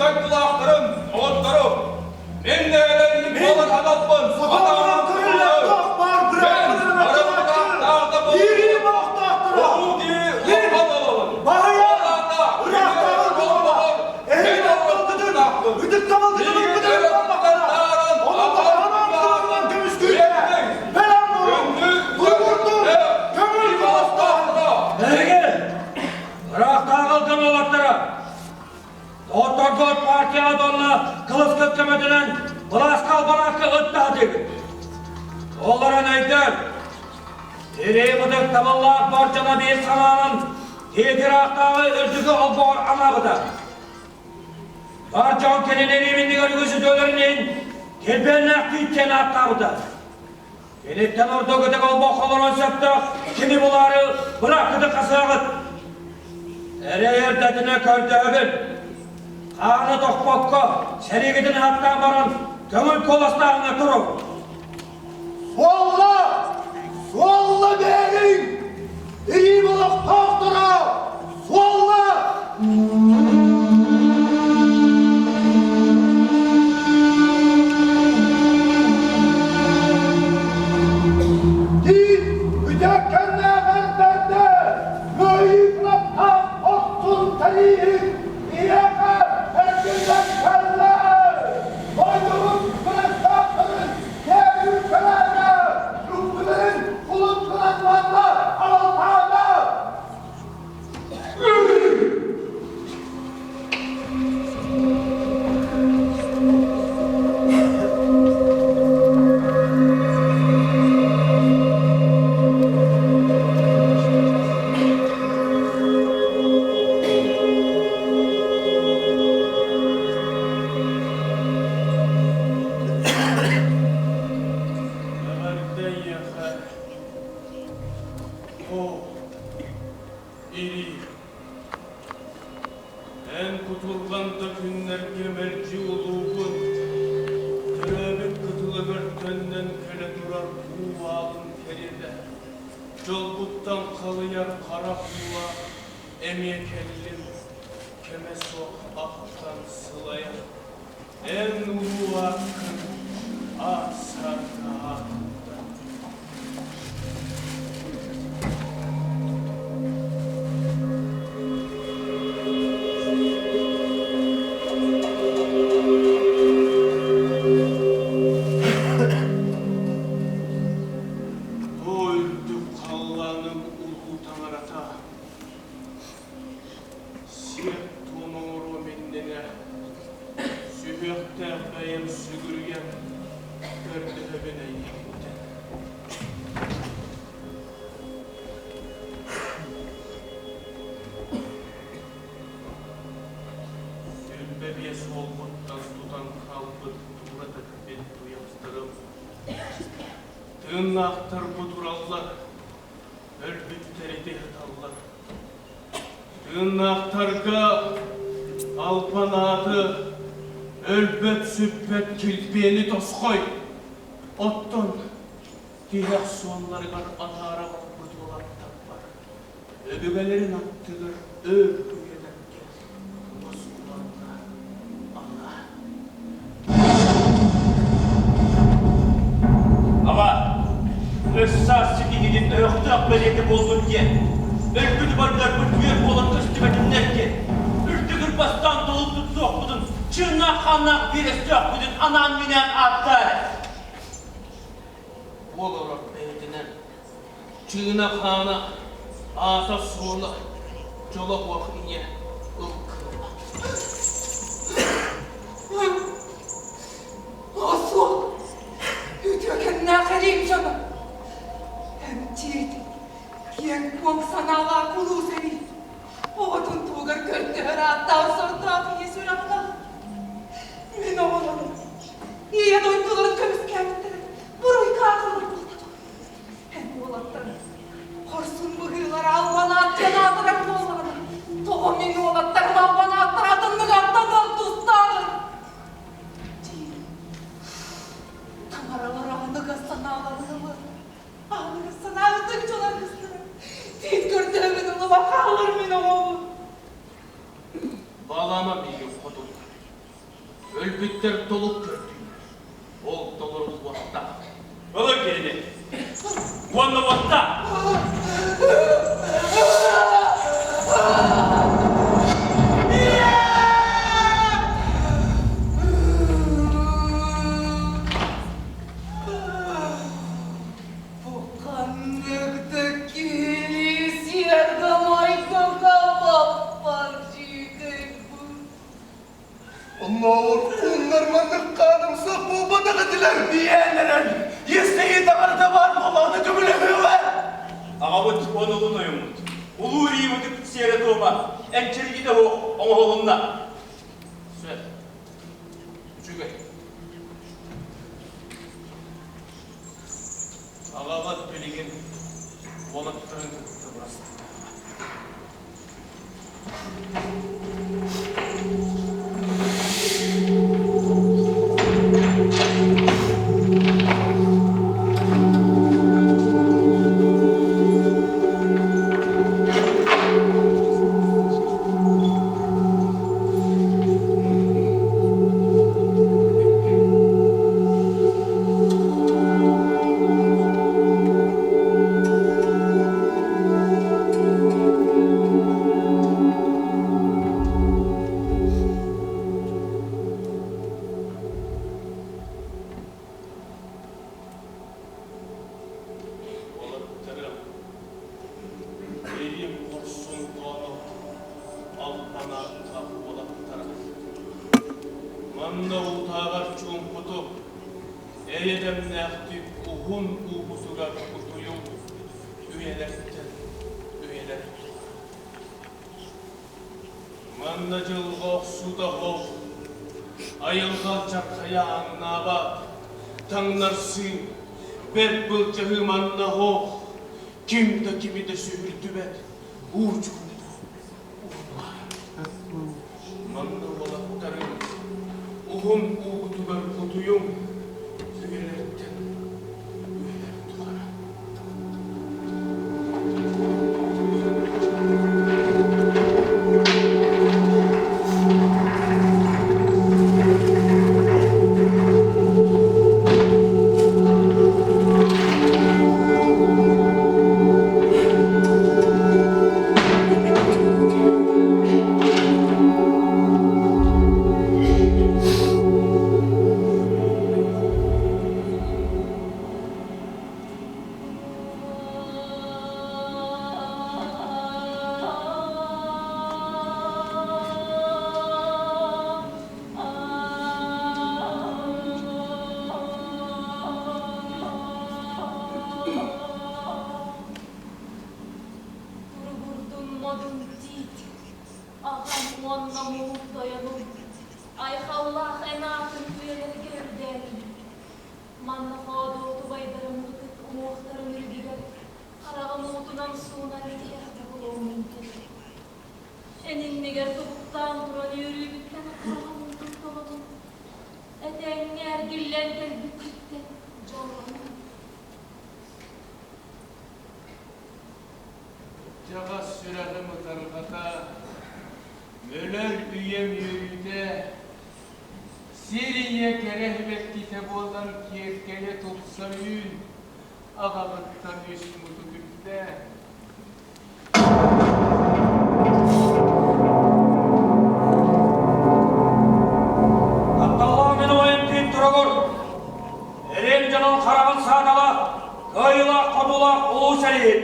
дойдулаахтарым, доҕотторум! Мин эдэрим Мин буолар аналбын сахаларым сатаан көрүллэр тулуйар. туох баар Мен бырааппытын барыммытаахтаах да киирии буоллун, олохтоохторо улуу киһи мин улахан буолабын. баһыйар Ол аата кини ыраахтааҕы буолла олбоҕор эһиги мин тапталгытын олорбуттаахпын. ытыктабылгытын Миигин ылбытыгар өрө тутан буолбакка тааран ону аҕам таһынан баарын кылынан көмүскүүргэ үйэтиҥ. бэлэм буолуҥ Күндү туругурдуҥ үтүө көҥүл киһи куоластааһын олохтоохторо! Эһиги ыраахтааҕы ылгын уолаттара Доҕотторгут партияҕа уонна кылыскыт көмөтүнэн былааска албараакка ыттаһатыгыт. Олорон өйдөөн, Илии табыллаах бар дьоно биир санаанан тиэтираахтааҕы үрдүкү олбоҕор анаабыта. Бар дьон кинини иннигэр үгүс үтүөлэрин иһин килбиэннээх күүттэн ааттаабыта. Киниттэн ордук ытык олбох олорон сөптөөх кими булаары бырааккыты хасыаҕыт. Эрэй эрдэтинэ көрдөһөбүн. Хааны тохпокко, сэриигитин ааттаан баран, көҥүл куоластааҕыҥа туруҥ. Суолла! Суолла биэриҥ! Илиим олохтоохторо! Суолла! Тиит үтүөкэннээҕэр бэрдэ, кыайыы кынаттаах хорсун тэрииһин биһиэхэ эргиллэн кэллэ! Дойдубут кынаттаахтарын киэҥ кэлээгэ, үксүлэрин кулун кынаттаанна аҕалтаата! Эҕэрдэ эйиэхэ, оо, Ирии, эн кутурҕан да күннэргэ мэлдьи улуугун, төрөөбүт кытылыгар төннөн кэлэ турар уу аалын кэриэтэ, дьолгуттан халыйар харах уула эмиэ кэллим, кэмэ суох ахтан сылайан, эн улуу ааккын аат-саарга аатырда. Оо, үрдүк халлааным улуу таҥарата, Сиэр-туом оҥоруом иннинэ, сүһүөхтээх бэйэм сүгүрүйэн көрдөһөбүн эйигиттэн. 25 уолбуттан тутан хаалбыт туратык мин туйахтарым. Тыыннаахтар бу тураллар, өлбүттэри тыһыталлар. Тыыннаахтарга албан ааты өлбөт-сүппэт килбиэни тосхой, оттон тиһэх суолларыгар атаара барбыт уолаттарбар өбүгэлэрин аттыгар өр үйэлэргэ уоскулаҥҥа анаа. Аҕа, өс саас ситиһиитин өһөхтөөх бэлиэтэ буоллун диэн, өлбүт убайдарбыт үөр буолан көстүбэтиннэр диэн, үрдүк ырбастаан толук тутсуохпутун, чыыннаах-хааннаах биир өстөөхпүтүн анаан-минээн ааттаа эрэ. Уол олорор бэйэтинэн чыына-хаана, аата-суола, дьоло-уох ийэ ыл кыыла. Суох, үтүөкэннээх эриим дьоно. Эмчит, киэҥ-куоҥ санаалаах улуу сэрии. Оҕотун туһугар көрдөһөр ааттаах сордоох ийэ сүрэҕинэ. Мин оҕолорум ийэ дойдуларын көмүскээбиттэрэ буруйга ааҕыллар буолбатах. Эн уолаттарым хорсун быһыылара албан аат диэн аатырар буоллаҕына, тоҕо мин уолаттарым албан ааттара атыннык аттаныах тустааҕый? Диир. Таҥаралар аныгас санааларын ылар. Аныгас санаабытык дьон аргыстара. Тиит көрдөһөбүн ылыба хаалар мин оҕобун. Баалаама миигин хотун. Өлбүттэр толук көрдүүллэр. Ол толоруллуохтаах. Ылын кинини. Уонна уоттаах. Бу ханнык да киһилии сиэргэ-майгыга баппат дьиикэй Оннооҕор хууннар маннык хаанымсах буолбатах этилэр. Диэн Есеи таҥарата баар буоллаҕына көмөлөһүөҕэ. Аҕабыт онолун ойоммут. Улуу Риибытык сиэрэ-туома энчиргитэ суох оҥоһулунна. Сөп. Үчүгэй. Аҕабыт билигин уолаттарын кытта бырастыылаһа. Уолаттарым, эйим хорсун хоонот албан ааттаах уолаттара. Манна уутааҕар чуумпутук, эйэ-дэмнээхтик уһун уубутугар утуйуҥ, үйэлэртэн үйэлэр тухары. Манна дьылҕа охсуута оһох, айылҕа алдьархайа ааҥнаабат, таҥнарсыы, бэрт былдьаһыы манна оһох, ким да кими да сүһүрдүбэт, уу чуумпу Манна уолаттарым уһун уугутугар утуйуҥ, үйэлэртэн үйэлэр тухары. Туругурдун модун тиит, аҕам уонна муҥук тойонум, айхаллаах эн аатын үйэлэргэ үрдээтим. Манна хоодуот убайдарым ытык уҥуохтарын үрдүгэр хараҕым уутунан суунан тиһэх буолуоммун кэлэр. Эн иннигэр тобуктаан туран үөрүүбүттэн хараҕым уутун тоҕотун, этэҥҥэ эргиллэн кэлбиккиттэн дьоллонон. Дьаҕас сүрэҕим ытарҕата, өлөр үйэм үөрүүтэ, сир ийэ кэрэ сибэккитэ буолан киэркэйэ тупса үүн, аҕабыттан үс мутук үрдэ. Тапталлаах мин убайым түүн туругур, Эриэн дьонун хараҕын саатала, кыайыылаах-хотуулаах улуу сэрииһит.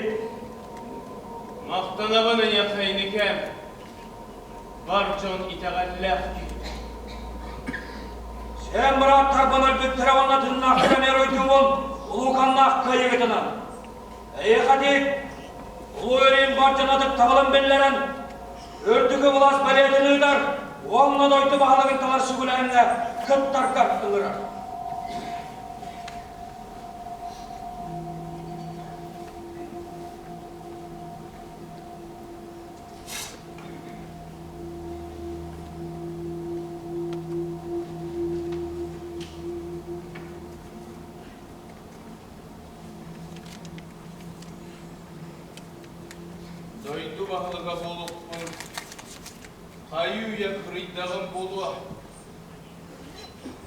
Махтанабын эйиэхэ инникэм, бар дьон итэҕэллээх киһитэ. Сиэн бырааттарбын өлбүттэрэ уонна тыыннаахтара эмиэ өйдүүбүн улууканнаах кыайыыгытынан. Эйиэхэ диик, улуу Өрүүн бар дьон ытыктабылын биллэрэн, үрдүкү былаас бэлиэтин ыытар уонна дойду баһылыгын талар сүгүлээҥҥэ кыттаргар ыҥырар. Дойду баһылыга буолуохпун хайыы-үйэ кырыйдаҕым буолуо.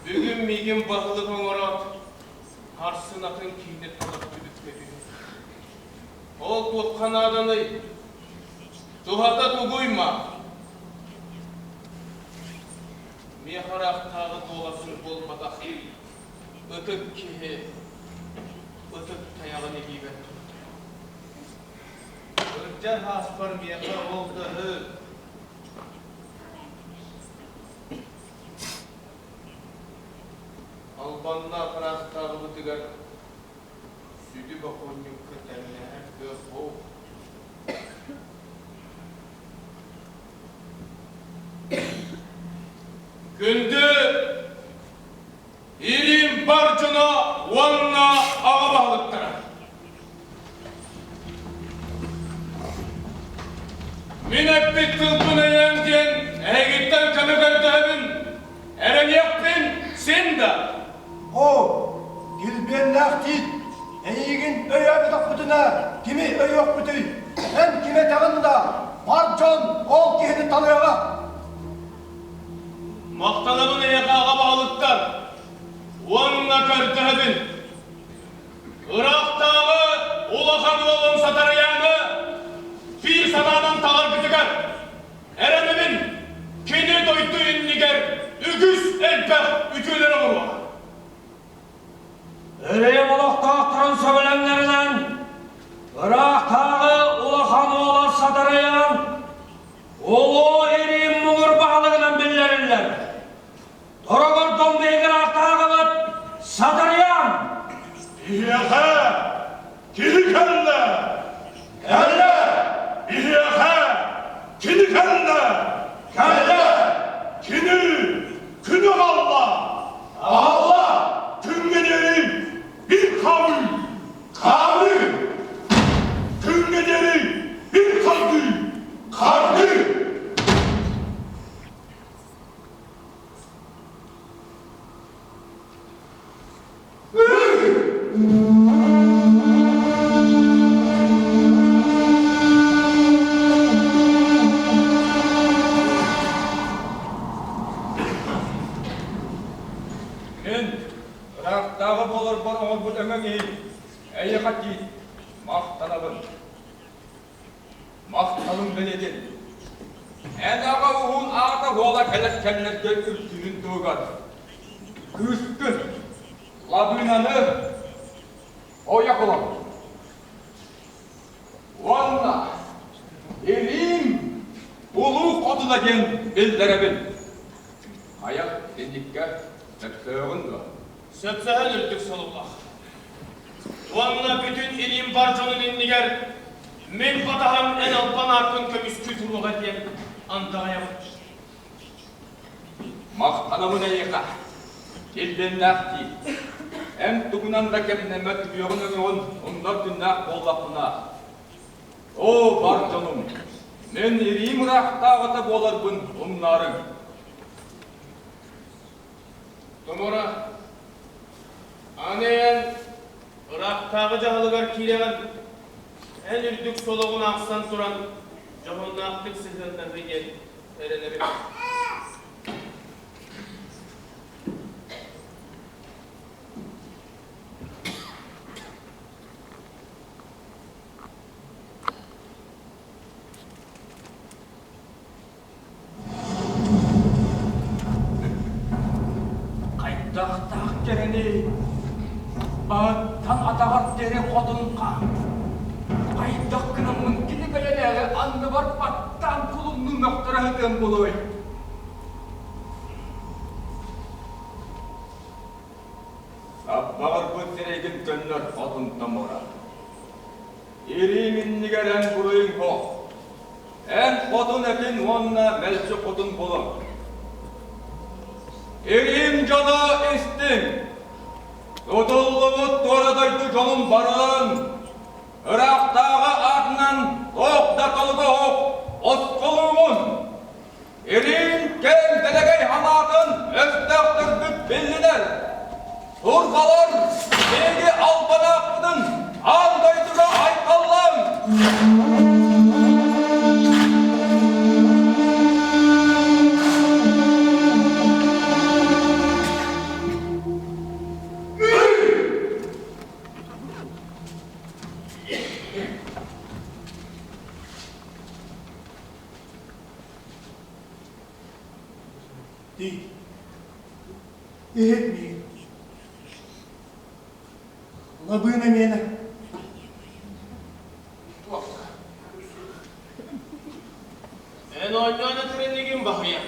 Бүгүн миигин баһылык оҥороот, харсын атын киһини талар түбүккэ түһэр. Ол туохха нааданый? Туһата тугуй ма? Миэхэ ыраахтааҕы дуолатын буолбатах ытык киһи ытык тайаҕын илиибэр туттар. Кырдьар ааспар миэхэ ол да Албаннаах ыраахтааҕыбытыгар сүдү бокуонньукка тэҥнэһэр кыах суох. Күндү Илин бар дьоно уонна аҕа баһылыктара! Мин эппит тылбын өйөөҥ диэн эһигиттэн көмө көрдөһөбүн, эрэниэхпин син да. Оо, килбиэннээх тиит, эйигин өйөөбөтөхпүтүнэ кими өйүөхпүтүй? Эн кими этэҕин да, бар дьон ол киһини талыаҕа. Махтанабын эйиэхэ аҕа баһылыктар уонна көрдөһөбүн. Ыраахтааҕы улахан уолун Сатарыйааны биир санаанан таҕаргытыгар эрэнэбин, кини дойду иннигэр үгүс элбэх үтүөлэри оҥоруоҕа. Өрөйөм олохтоохторун сөбүлэҥнэринэн ыраахтааҕы улахан уола Сатарыйаан Улуу Ириим муҥур баһылыгынан биллэриллэр. Дорогордон биһиги ыраахтааҕыбыт Сатарыйаан! Биһиэхэ кини кэллэ! Кэллэ! Биһиэхэ кини кэллэ! Кэллэ! Кини күнү аҕалла! Аҕалла! Күҥҥэ диэри bir хаамыы! Хаамыы! Күҥҥэ диэри bir хардыы! Хардыы! Мин ыраахтааҕы буоларбар оҥорбут өҥөҥ иһин эйиэхэ тиий, махтанабын. Махталым бэлиэтин. Эн аҕа уһун аата буола кэлэр кэмнэргэ үрдүнүн туһугар кыыскын Лабыынаны ойох ылан уонна илиим улуу хотуна диэн биллэрэбин. Хайа инниккэ сөпсөөҕүн дуо? Сөпсөһөн үрдүк сололоох. Уонна бүтүн илиим бар дьонун иннигэр мин батаһым эн албан ааккын көмүскүү туруоҕа диэн андаҕайабын. Махтанабын эйиэхэ, килбиэннээх дии. Эн тугунан да кэмнэммэт үтүөҕүн-өҥөҕүн умнар күннээх буоллахпына, оо, бар дьонум, мин ириим ыраахтааҕыта буоларбын умнаарыҥ. Томора, аны эн ыраахтааҕы дьаһалыгар киирэҕин, эн үрдүк солоҕун аахсан туран дьоһуннаахтык сыһыаннаһыы диэн эрэнэбин. Хайдахтаах кэрэний, баһыттан атаҕар диэри хотун хаан. Хайдах гынаммын кини бэйэлээҕи анныбар баттаан кулуннуу мөхтөрө сытыам буолуой? Саппаҕырбыт сирэйгин көннөр хотун томура. Ириим иннигэр эн буруйуҥ суох. Эн хотун этин уонна мэлдьи хотун булуҥ. Ириим дьоно истиҥ! Тутуллубут туора дойду дьонун барыларын ыраахтааҕы аатынан туох да толуга суох босхолуубун! Ириим кэм дэлэгэй ханаатын өстөөхтөрбүт биллилэр. Турбалар биһиги албанааппытын аан дойдуга айхаллааҥ! Иһит миигин. Лабыына миэнэ. Туохха? Эн оонньоон этэринигин баһыйа.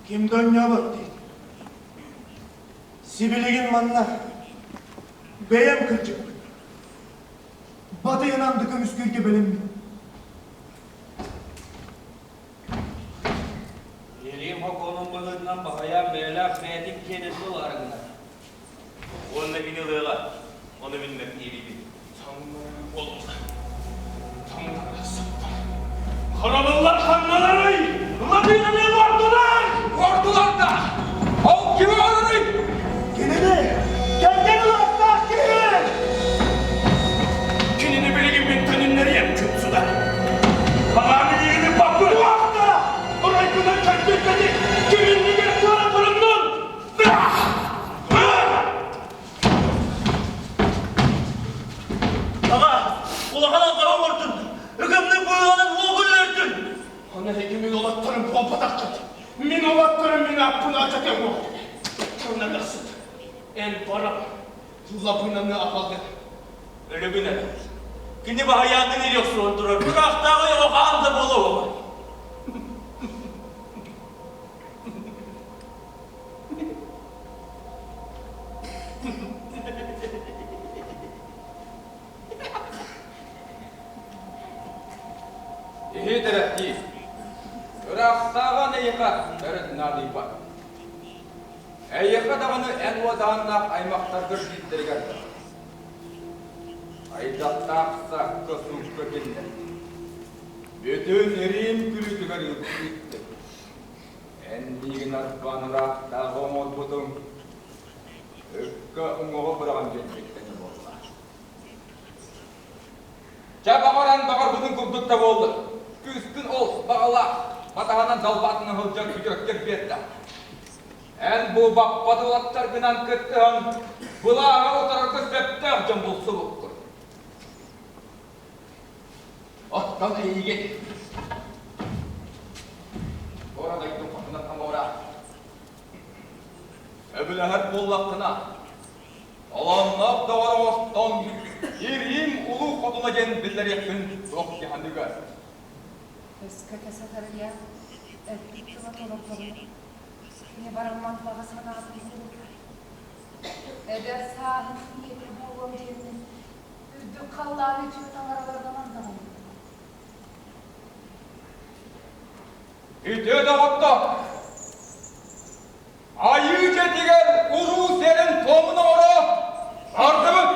Ким да оонньообот диир. Сибилигин манна бэйэм кырдьыкпын. Батыйынан да көмүскүүргэ бэлэммин. Илиим хокуонун быһыытынан баһыйан бэйэлээх бэйэтин киэнин ылаары гынар. Уонна кини ылыаҕа, ону мин мэктиэлиибин. Буолла. Таҥнарахсыттар. Харабыллар ханналарый? Ладыынаны уордулар! Уордулар да! Ол кими уоруруй? Кинини! Кэргэн ылыахтаах киһи! Кинини билигин мин төнүннэриэм күн суда. Аҕам илиини баппы! Туохта! Оройгунан кэлбиккини киминнигэр туора туруннун! Аҕа, улахан алҕаһы оҥордун! Ыгымнык быыланан уолгун өлөрдүн! Аны эһиги мин уолаттарым буолбатаххыт. Мин уолаттарым мин ааппын алдьатыам Тылланахсыт. Эн баран лабынаны аҕалгын. Өлүгүн эрэ. Кини баһыйаатын илии охсуһан турар. Ыраахтааҕы ойоҕо хаан да буолуо. Иһит эрэ дии. Ыраахтааҕы эйиэхэ төрүт наадыйбат. Эйиэхэ даҕаны эн уодааннаах аймахтаргар биирдэригэр Хайдахтаах сакка суукка киллэр. Бүтүн Рим күлүүтүгэр ыыппыттым. Эн миигин арбаан ыраахтааҕы оҥорбутуҥ, ыкка уҥуоҕу быраҕан биэрбиттэн буолла. Чэ, баҕар эн баҕарбытыҥ курдук да буоллун. Кыыскын ол баҕалаах батаһынан далбаатынан сылдьар күтүөккэр биэрдэ. Эн бу баппат уолаттаргынан кыттыһан былааҕы утарарга сөптөөх дьон булсубуккун. Оттон эйигин Туора дойду хотунан оҥора. Сөбүлэһэр буоллаххына, Толоонноох доҕор оҥостон, Ирим улуу хотуна диэн биллэриэхпин туох дьаһаныгар. Өскө кэсэтэргэ эппит тыла толордоҕуна, кини бараммат баҕа санаатын курдук. Эдэр сааһын ийэтэ буолуом диэммин, үрдүк халлаан үтүө таҥараларынан андаҕайбытым. Үтүө доҕоттор! Айыы дьиэтигэр уруу сиэрин туомун оҥоро бардыбыт!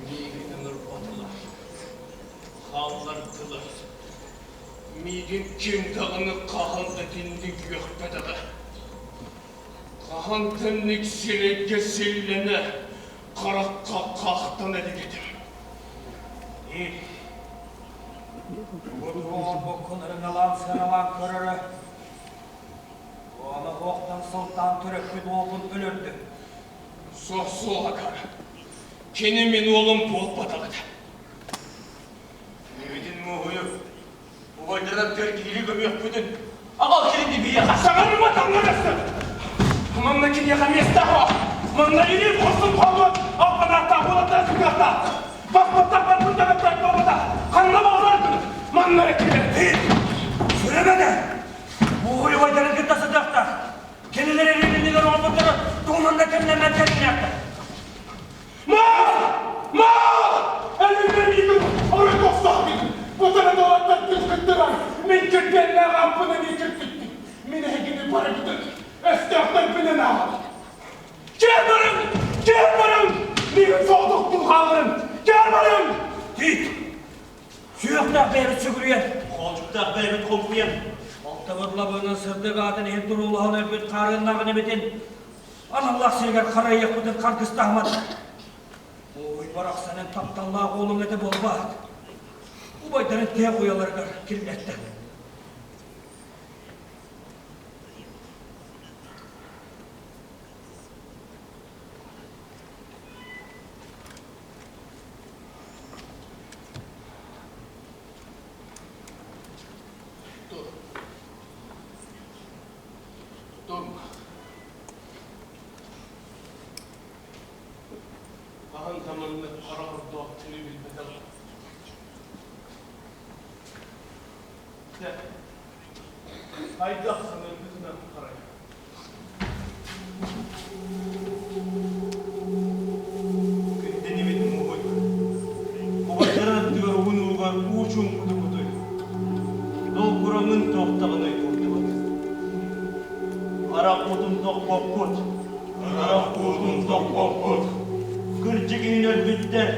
Миигин ыҥырбатылар, хааллардылар. Миигин ким даҕаны хаһан да итинник үөхпэтэҕэ. Хаһан тэнник сирэйгэ силлэнэ, харахха хахтана илик этим. Тугу оҥорбуккун ырыҥалаан сыаналаан көрөрө. Уола уохтан сылтаан төрөппүт уолгун өлөрдү. Суох суох акаары. Кини мин уолум буолбатах этэ. Миигин муоһуйу убайдарынан төр киһили көмүөхпүтүн аҕал кинини биһиэхэ. Саҥарыма таҥнарысын! Манна киниэхэ миэстэ суох! Манна илиим хорсун хоһуон албанааттаах уолаттара сытыахтаах! Баспаттах барбыт да бэттэх буолбатах! Ханна баҕарар гын! Манна эрэ киллэр! Сүрэмэдэ! Муоһуй убайдарын кытта сытыахтаах! Кинилэр эриэнинигэр оҥорбуттара тугунан да кэмнэммэт кэриҥнээхтэр. Ма! Ма! Элиннэриигин орой тохсоохпун! Бутана долаттар түспүттэрэ! Мин кирбиэннээх ааппын эмиэ кирпиттим! Мин эһигини барыгытын өстөөхтөрбүнэн ааҕабын! Кээр барыҥ! Кээр барыҥ! Миигин соҕотохтуу хаалларыҥ! Кээр барыҥ! Тиит! Сүһүөхтээх бэйэбит сүгүрүйэн, хоолдьуктаах бэйэбит холкуйан, алтабыт лабыынан сырдык аатын иһин туруулаһан өлбүт хаарыаннааҕын эбитин аналлаах сиригэр харайыахпытын харгыстаһымат. Ой, барахсанын тапталлаах уолуҥ этэ буолбаат. Убайдарын тиһэх уйаларыгар киллэртэ. да маннык хара ордоох дьону билбэтэҕим. Дьэ, хайдах саныыргытынан харайа. Күндэнибит муҥуй. Убайдарын аттыгар уһун ууга уу чуумпутукутуй. Долгураҥын туохтаҕыный курдубат. Харах уутун тохпоппут. Харах уутун тохпоппут. Кырдьык иһин өлбүттэр.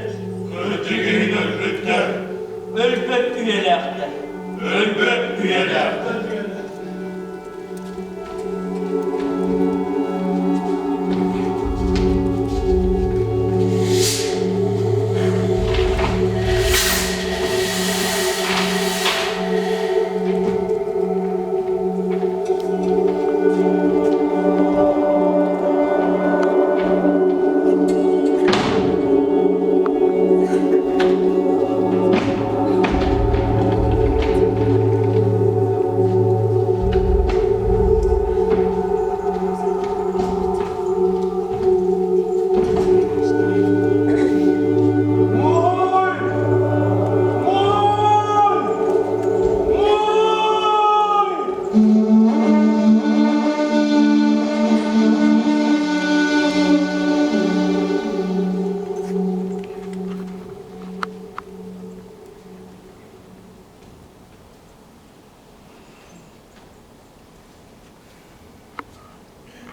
Кырдьык иһин өлбүттэр. Өлбөт үйэлээхтэр. Өлбөт үйэлээхтэр. Муой! Муой! Муой!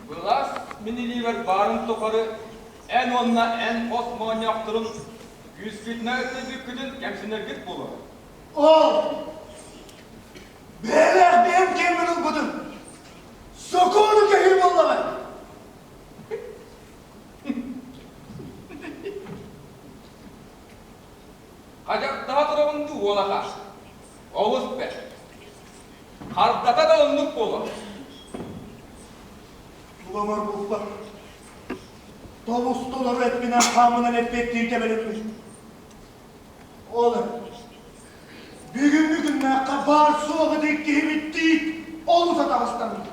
Былаас мин илиибэр баарын тухары эн уонна эн хос моонньоохторун күүскүтүнэн өттөйбүккүтүн кэмсинэргит буолуо. Ол бэйэлээх бэйэм киэммин ылбытым. Сокуону кэһии буоллаҕай. Хадьардаһа турабын дуу уолаха? Олус бэрт. Хардата да оннук буолар. Туламар булба. Тобус толору эппинэн хааммынан эппиэттиир кэмэлэммит. Ол бүгүҥҥү күннээххэ баар суох ытык киһибит тиит олус атаҕастаммыт.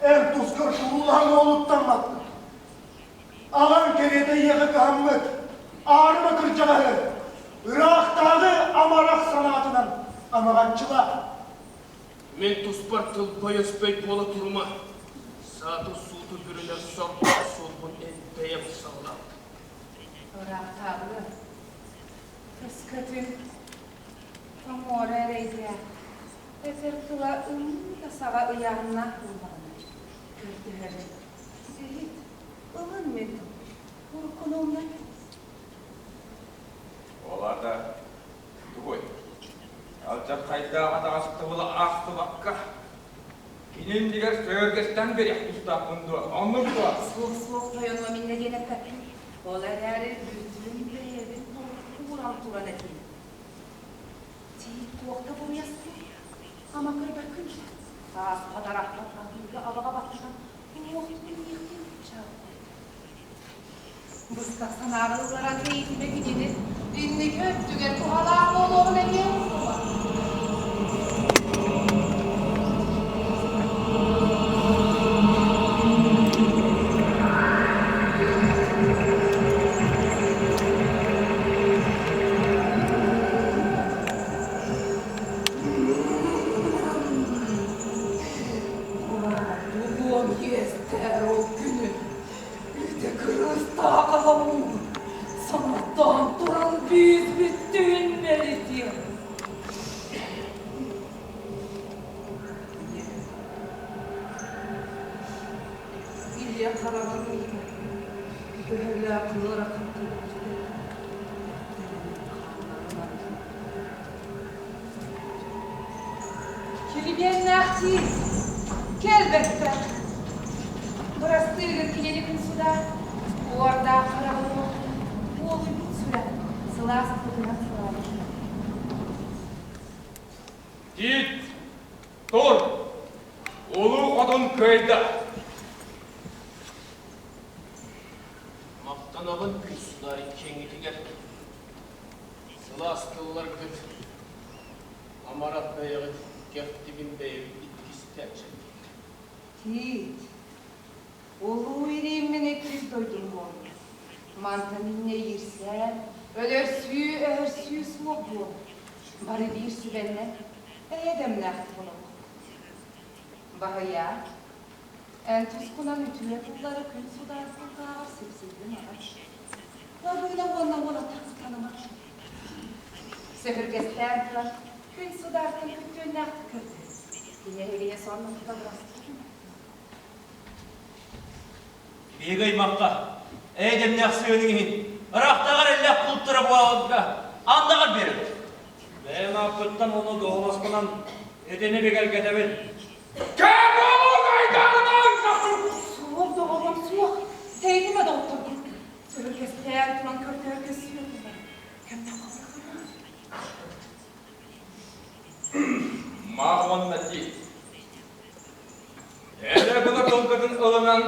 Эр тускар туруулаһан уолуттан маттым. Аҕаҥ кэриэтэ ийэҕэ кыһаммыт, аарыма кырдьаҕаһы, ыраахтааҕы амарах санаатынан амаҕаччылаа. Мин туспар тылбай-өспөй буола турума, сааты-сууту бүрүнэр сордоох суолбун эн бэйэм саҕалаабытым. Ыраахтааҕы өскөтүн оҥоро эрэйдээх, этэр тыла ымыы да саҕа ыйааһыннаах буоллаҕына, көрдөһөрүн Иһит, ылын мин уруккуну Ол аата тугуй? Алдьархайдаах атаҕастабылы аахсыбакка, кини иннигэр сөөргэстэн бириэх тустаахпын дуо? Оннук дуо? Суох, суох, тойонуом иннэ диэн эппэппин. Ол эрээри бүтүн бэйэбин ууран туран этиим. Тиит туох да буруйа суох. Ама көрбөккүн дии. Ааспат-арахпат атыыга абаҕа баттатан Быстах санааҕа ылларан тэйитимэ кинини инники өттүгэр туһалаах буолуоҕун эмиэ умнума. Булуом иэстээр ол күнү ити кырыыстаах аҕабыын сонордоон туран биис бүттүүн мэлитиэм. Илия хараҕын уута төһөлөөх ыарахан түбүктэр эттэринэн хааннарынан Килибиэннээх тиит, кэлбэттэр. Бырастыыгын кинини күн суда, уордаах хараҕын уотун, уолуйбут сүрэх сылаас тылынан сылаабыт. Тиит, тур! Улуу хотун кыайда! Махтанабын күн судаар иккиэҥҥитигэр. Сылаас тылларгыт амарах бэйэҕит кэхтибин бэйэбит иккистээн сэргиир. Тиит, улуу ирииммин иккис дойдум буолла. Мантан инньэ иирсэ. Өлөрсүү-өһөрсүү суох буолар. Бары биир сүбэннэн эйэ дэмнээхтик олоруохпут. Баһыйаа, эн тускунан үтүө тыллары күн судаарыстыбатааҕар сипсийдим аҕай. Лабыына уонна уолаттар куттаныма. Сөһүргэстээн туран күн судаартан күттүөннээхтик көрдө. Кини эһигини сонно тута бырастыы Биһиги аймахха эйэ дэмнээх сыһыаныҥ иһин ыраахтааҕар эллээх кулуттара буоларга андаҕар биэрэбит. Бэйэм ааппыттан уонна дуоһунаспынан итини бигэргэтэбин. Суох, доҕорум, суох. Тэйитимэ доҕотторгун. Сөһүргэстээн туран көрдөһөргө сүөкүлэр. Көмнөххө Маах уонна тиит. Элэ гына тылгытын ылынан,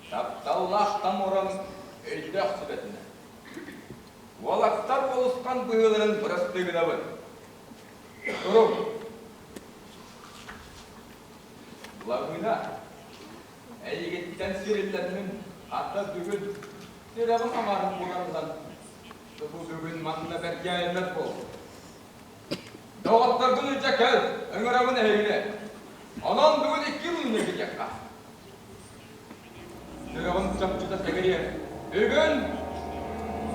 тапталлаах тамуран өйдөөх сүбэтинэн. Уолаттар уолусхан быһыыларын бырастыы гынабын. Туруҥ. Лабыына, эйигиттэн сириллэммин, хата бүгүн сүрэҕим аҥарын булан ылан, бу бүгүн манна бэргээймэт буоллум. Доҕотторгун илдьэ кэл, ыҥырабын эһигини. Онон бүгүн икки мунньа киириэххэ. Сүрэҕим чопчута сэгэриэ. Бүгүн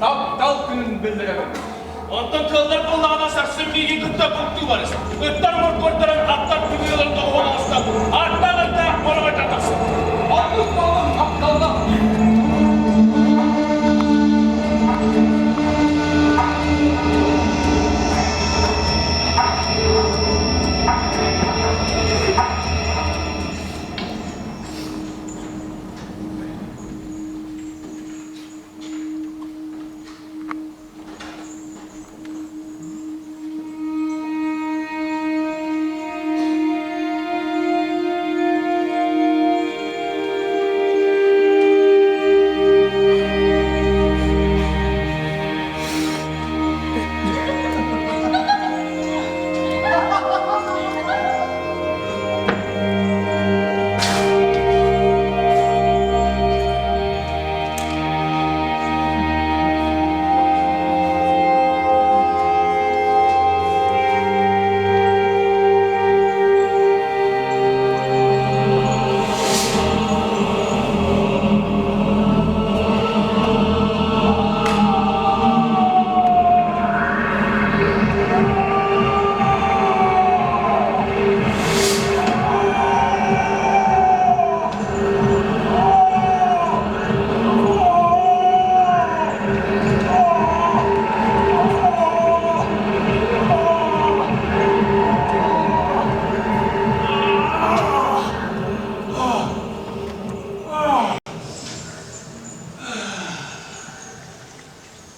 таптал күнүн биллэрэбин. Онтон кыаллар буоллаҕына сарсын миигин кытта бултуу барыс. Ыттар моркуордарын аттар тыҥыыларын доҕуһуол оҥостон, ааттаах аттаах бороҕойтон тахсар. Оннук буоллун тапталлаах дии.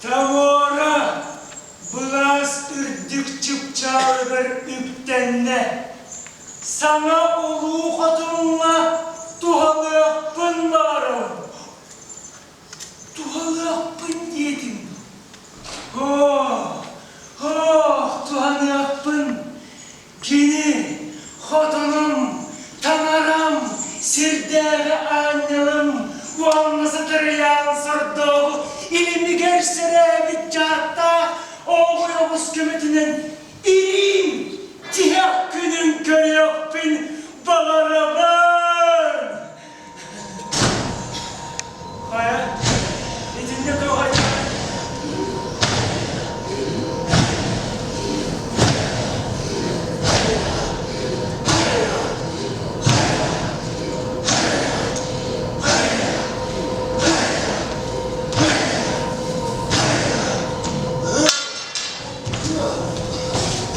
Тамара былаас үрдүк чыпчаалыгар үктэннэ. Саҥа улуу хотуҥҥа туһалыахпын баҕарабын. Туһалыахпын диэтим. Оо, оо, туһаныахпын. Кини хотунум, таҥарам, сирдээҕи аанньалым уонна сатарыйаан сордооҕу илимигэр сэрээбит дьааттаах оҕуй оҕус көмөтүнэн ириим тиһэх күнүн көрүөхпүн баҕарабын. Хайа, итиннэ туох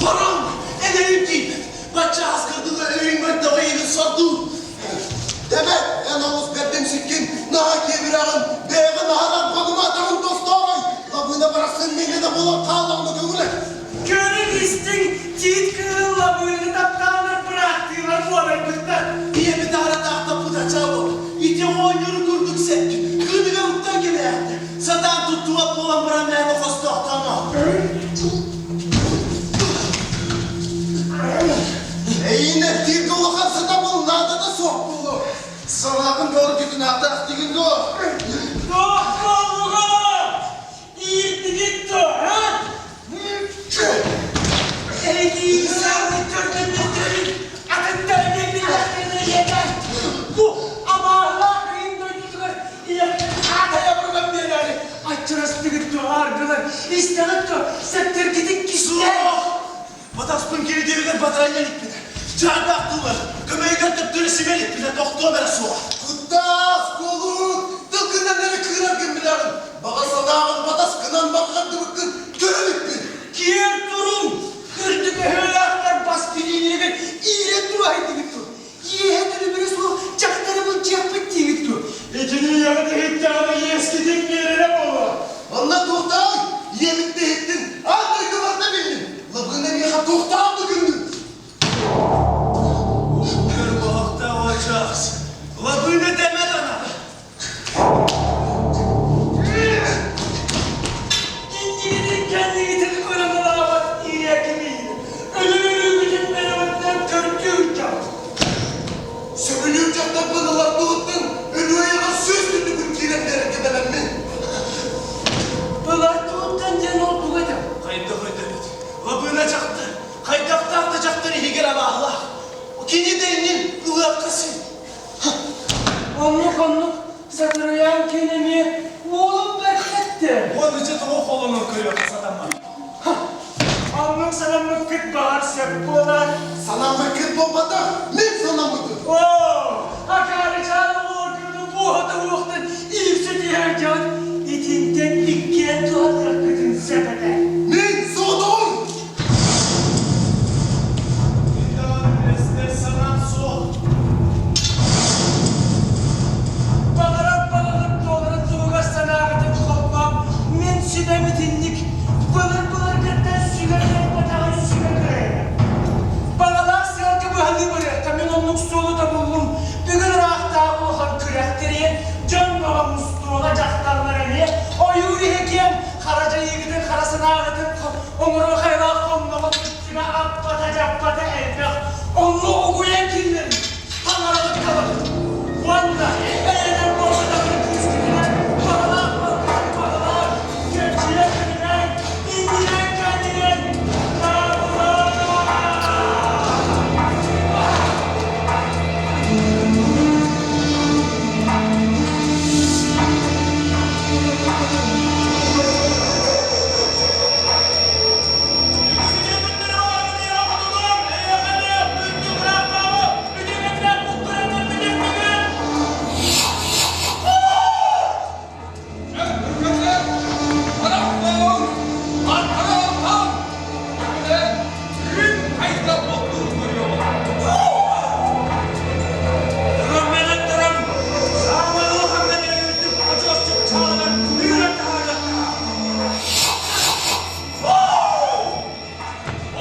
Парам, эдэрим тиийбэт. Бачча аскырдыга өйүммэр даҕайыгын сордуу. Дэмэ, эн олус бэрдимсиккин, наһаа киэбирэҕин, бэйэҕин аһарар хонумаатаҕын тостоорой, лабыына барахсан миэнэ да буолан хааллаҕына көҥүлэ. Көрүҥ истиҥ, тиит кыыл лабыыны таптааннар бырааттыылар буолайбыттар. Ийэбит аһаратаахтаппыт ачаа буол. Ити оҕонньору курдук сэп, кыыныгар уктан кэлээхтэ. Сатаан туттубат буолан баран мээнэ хостоохтоомо. Эйиин эттииргэ улахан сатабыл наадата суох буолуо. Санааҕын бөҕөргүтүн аатаах дигин дуо? Туох буоллугун? Иирдигит! Хаччырастыгыт дуо ааргылар, истэҕит дуо, сэптэргитин кистээн. Суох! Батаспын киридиэбигэр батаран иликпинэ, чаардаах тыллар, көмөйүгэр төптөрү симэ иликпинэ тохтуом эрэ суоҕа. Куттаас, куолуун, тылгынан эрэ кыыраргын билэҕин, баҕа санааҕын батаскынан барҕардыбыккын көрө иликпин. Киэр туруҥ, үрдүк өһүөлээхтэр бас билиилэригэр иирэн тураһыйдыгыт дуо? Иэһэ төлөбүрэ суох дьахтары былдьыахпыт диигит дуо? Итини ийэҕит иһиттэҕинэ иэскитин биэрэрэ буолуо. Онно туохтааҕый? Ийэбит да иһиттин, аан дойду барыта биллин. Лабыына миэхэ туохтаах да күндү. Көр баһахтаах ачаас. Лабыына дэмэт ана. Иннигитин кэннигитин көрөн ылаабат иирээкимий. Өлөр-өлүүгүтүн бэлэҕинэн көрдүү ыытабыт. Сөбүлүүр дьахтарбын ылар туһуттан өлүөйэҕэр сүүс түннүгүн киирэн биэрэргэ бэлэммин. Былар туһуттан диэн ол туга этэ? Хайдах өйдөбүт? Лабыына дьахтар, хайдахтаах да дьахтар иһигэр абааһылаах. Кини да иннин ылыахха син. Оннук оннук Сатырыйаан киэн эмиэ уолум бэркэттэ. Уонуча тоҕо холонон көрүөххэ сатаммат. Оннук санаммыккыт баҕар сөп буолар. Санаммыккыт буолбатах, мин санаммытым. Оо, акаарычаан оҕолоргутун буоһата уохтан иирсэ түһэр дьон итинтэн иккиэн туһаныаххытын сөп этэ. Мин соҕотоҕун! Мин даҕаны үлэстэр санаам суох. Баҕарар баҕаҕыт туоларын туһугар санааҕытын холбоон, мин сүбэм итинник былыр-былыргыттан сүгэ кыайбатаҕын сүгэ кыайара. Баҕалаах сыалга быһалыы барыахха мин оннук суолу тобуллум. Бүгүн ыраахтааҕы улахан күрэх тэрийэн, дьон бөҕө мустуоҕа, дьахталлар эмиэ ойуур иһэ киэн хара дьайыыгытын, хара санааҕытын оҥоро хайалаах хонноҕо Сима аппата-дьаппата элбэх, онно угуйан киллэрин, таҥараҕыт талабыт. Уонна эйэнэн буолбатаҕын күүскүтүнэн баҕалаах балкытын баҕалаах, кэмчилэр кэминэн, иннинэн кэннинэн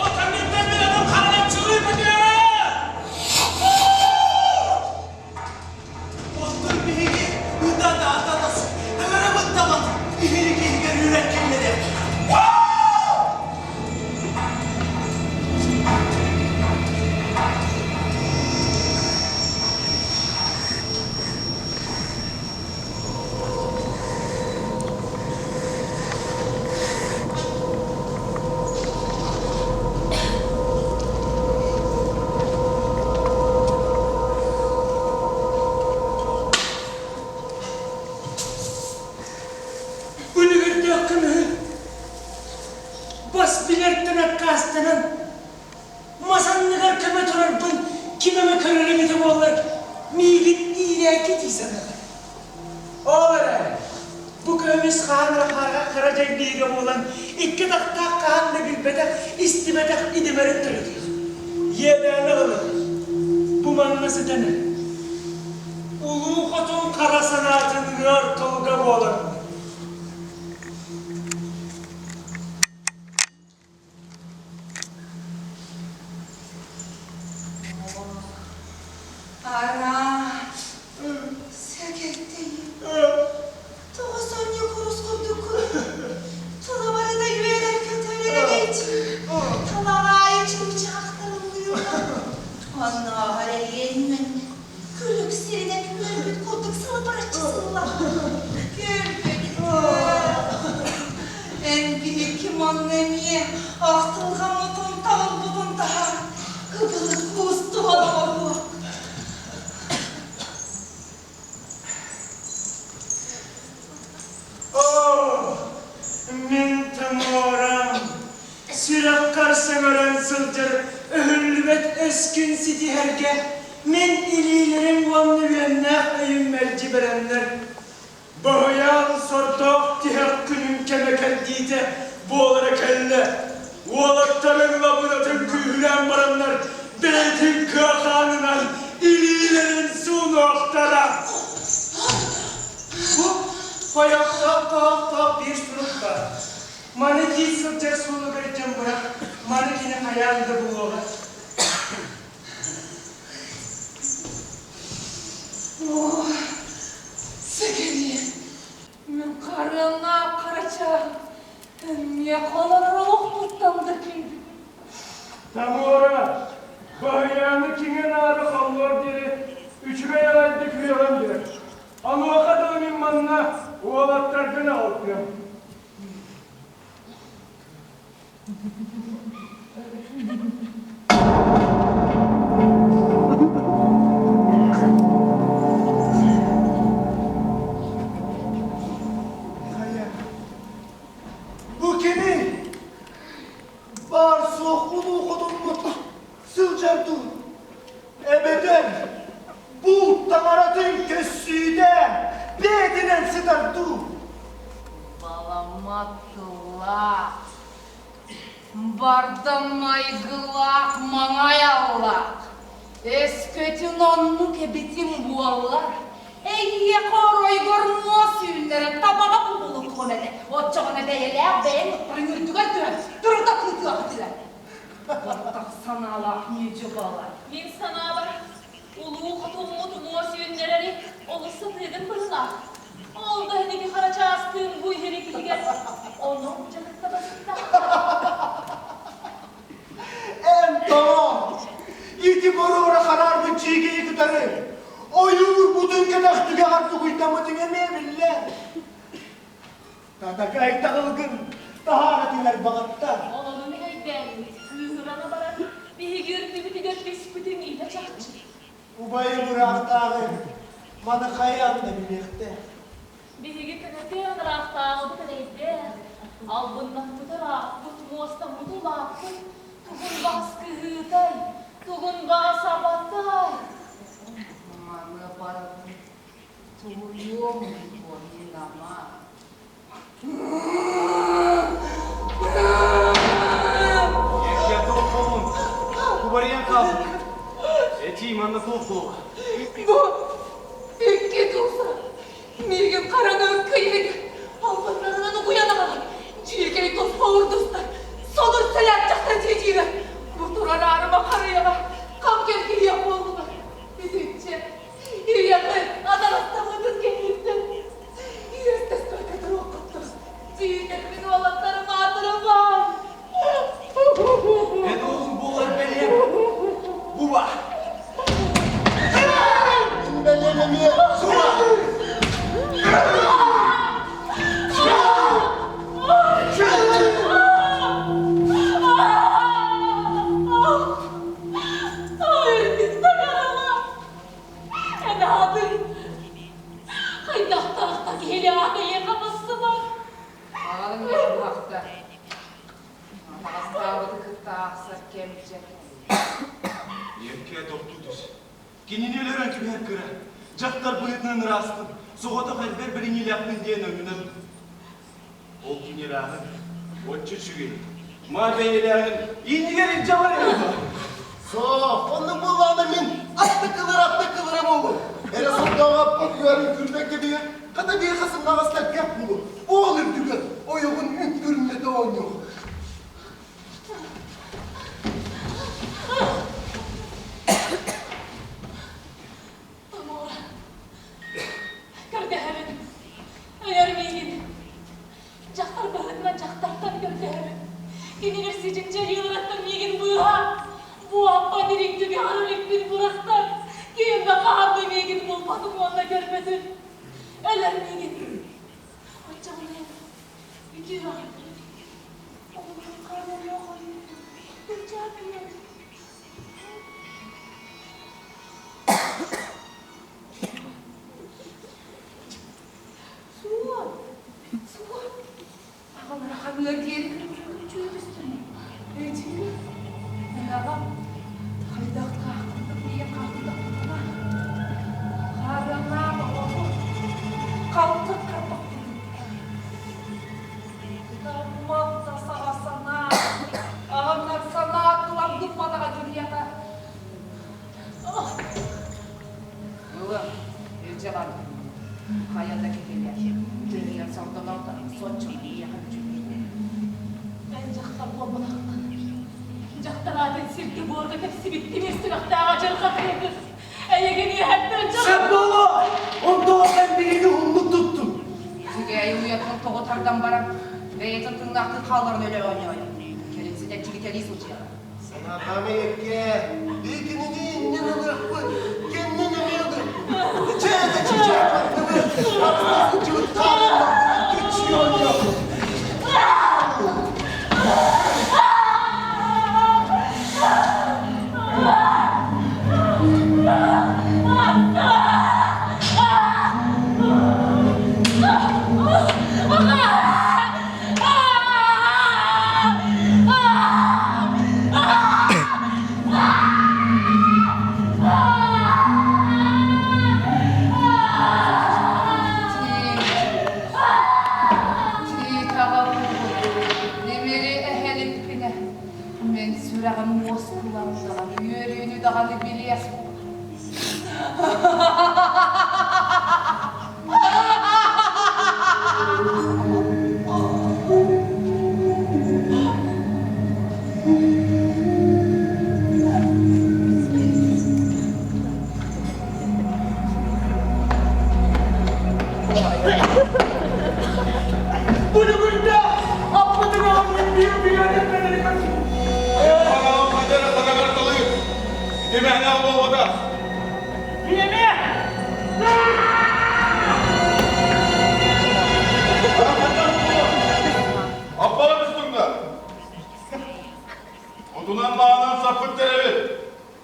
Ол кэнниттэн мин атын харанан чылыы көтүөҕэ! Оттон биһиги ыта-да-ататас, ыҥырабыт табат, иһирик иһигэр үүрэн киллэриэх. Үлүгэрдээх көмүһү бас билэртэн аккаастанан, мас анныгар көмө турарбын ким эмэ көрөр эбитэ буоллар, миигин иирээки дии саныыр. Ол эрээри, бу көмүс хаан хара дьайбиигэ буолан, икки атахтаах хаан да билбэтэх, истибэтэх идэмэрин төрөтүөх. Иэдээнэ ылын, бу манна сытан эр. Улуу хотун хара санаатын ыар тылга буолан. Ара, сэкэртэйим. Тоҕо сонньу курус курдуккун? Тула барыта үөрэр-көтөр эрэгэйдии. Талаҕа аайы чыпчаахтар ыллыыллар. Оннооҕор эриэн үөн күлүк сиринэн үөрбүт курдук сылыпараччы сыллар. сөҥөрөн сылдьар өһүллүбэт өскүн ситиһэргэ мин илиилэрим уонна үөннээх өйүм мэлдьи бэлэмнэр. Баһыйаан сордоох тиһэх күнүн кэмэ кэрдиитэ буолара кэллэ. Уолаттарыҥ лабынатын күүһүлээн бараннар бэйэтин кыа хаанынан илиилэрин суунуохтара. Бу хойохтоох тоһохтоох биир сурук баар. Маны киит сылдьар суолугар дьон бырах, маны кини хайаан да булуоҕа. Оо, сэгэниэ, мин харыаннаах харачаан, эмиэ холонор олохпуттан да күндү. Тамара, баһыйааны киҥэ-наара холлуор диэри үчүгэй аҕайдык үөҕэн биэр. Онуоха дылы мин манна уолаттаргын аҕалтыам. Хайа, бу кимий? Баар-суох улуу хотуммут сылдьар дуу? Эбэтэр булт таҥаратын көссүүтэ бэйэтинэн сытар дуу? Баламат тыллаах, бардам майгылаах маҥай аллаах, өскөтүн оннук эбитим буоллар, эйиэхэ оройгор муос үүннэрэн табаҕа кубулутуом этэ, оччоҕуна бэйэлээх бэйэҥ ыттарын үрдүгэр түһэн турута тыытыах этилэр. Баттах санаалаах ньүдьү-балай. Мин санаабар, улуу хотуммут муос үүннэрэри олус сатыыгын быһыылаах. Ол да иһин ити хара чаастыын бу иһирик иһигэр онон дьарыктабасыттаах. Эн тоҕо ити боруора хараарбыт дьиикэйи кытары ойуур бутун кэтэх түгэҕэр тугуйдаммытыҥ эмиэ биллэр. Татакай таҕылгын таһаара түһэр баҕаттан. Ол ону мин өйдөөммүт, кыыһырана баран, биһиги үрдүбүтүгэр түспүтүҥ илэ чахчы. Убайым ыраахтааҕы маны хайаан да билиэхтээх. Биһиги көнөтөөн ыраахтааҕыбыт эрэйдээх, албыннаппыт ырааппыт, муостаммыт улааппыт, тугун баҕас кыһыытай, тугун баҕас абатай. Маны барытын Тулуйуом дуо мин ама? Эргэ туох буоллун? Кубарыйан хаалбыт. Этии манна туох буолла? Бу икки тулса миигин хараҥа кыйык албыннарынан угуйан аҕалан дьиикэй туспа урдустар сонур сэлээччэхтэн ситиирэ бу турар аарыма харыйаҕа хам кэлгийиэх буоллулар итиччэ Ийэҕин атаҕастаммытын кэнниттэн иэстэспэккэ туруоххуттан тиийдэрбин уолаттарым аатырымаҥ. Эн уолуҥ буолар бэлиэм буба. Мин бэлиэм эмиэ суба. Ой, Анаабын хайдахтаах да киһилээх эйиэхэ бассыбат. Аҕалыҥ миэхэ Атаҕастаабыты кытта аахсар кэм дьэ Иэккээ тохтуу түс. Кинини өлөрөн кэбиһэр кыра. Дьахтар быһыытынан ырааспын, соҕотох эрбэр бэриниилээхпин диэн өҥүнэн. Ол кини ырааһын, оччо үчүгэй. Ма бэйэлээҕин иннигэр илдьэ барыам дуо? Суох, оннук буоллаҕына мин аттыкылар аттыкылара буолуом. Эрэ сордооҕо аппыт үөрүн күрбэккэ биһи, хата биэхэ сымнаҕастар кэп буолуо. Уол үрдүгэр ойоҕун үҥкүрүмнэтэ оонньуох. Тамара, көрдөһөбүн, өлөр миигин. Дьахтар быһыытынан дьахтартан көрдөһөбүн. Кинилэр сидьиҥ дьайыыларыттан миигин быыһаа. Бу аппа дириҥ түгэҕэр өлүкпүн бырахтар. Ким да хаһан да миигин булбатын уонна көрбөтүн. Өлөр миигин. Оччоҕуна үтүөҕүн. Оҕолорум хараҥа хойуутун бырдьаап ийэбин. Суон, суон. Аҕалара ханыар диэри көрө-көрө күрдьүө түстүнэ. Эдьиий, аҕам хайдах хаахтык ийэм хаахтыктахпытына, хаарыаннаах оҕону халты харбаппытын Ытаммат саҕа санаа, аҕыннар санаа тылам гымматаҕа киниэхэ. Ыла, илдьэ бардым. Хайа да киһилэр, тыынынан сордонор да соччо ийэҕэ үчүгэй. Эн дьахтар буолбатаххын. Дьахтар аатын сиргэ-буорга тэпсибит тимир сүрэхтээх адьырҕа кыыс. Эйигин үөһэттэн Сөп буолуо! Онтон эн биһиги уһуннук туттуҥ. Үчүгэй уйатын тоҕо тардан баран, бэйэтин тыыннаахтыы хаалларан өлө оонньоойо. Кэлин ситэн чигитэлии сылдьыаҕа. Санаатаам эйэккэ, биһигини иннин ылыахпыт, кэннин эмиэ ылыахпыт. Чэ, да чичээх бардыбыт, арыгы сылдьыбыт хаалан бардыбыт, күччүй оонньообут. Тимири эһэлиппинэ, мин сүрэҕим уоскулаҥ даҕаны, үөрүүнү даҕаны билиэ суоҕа. Бүлүгүрдээх аппытын аҕаммыт биир биэрэн бэлэҕин Хараҕым хадара хараҕар талыы. Ити мээнэ буолбатах. Биэмэ! Аппаҕа түстүҥ да? Отунан маанан саппыт тэрэбит.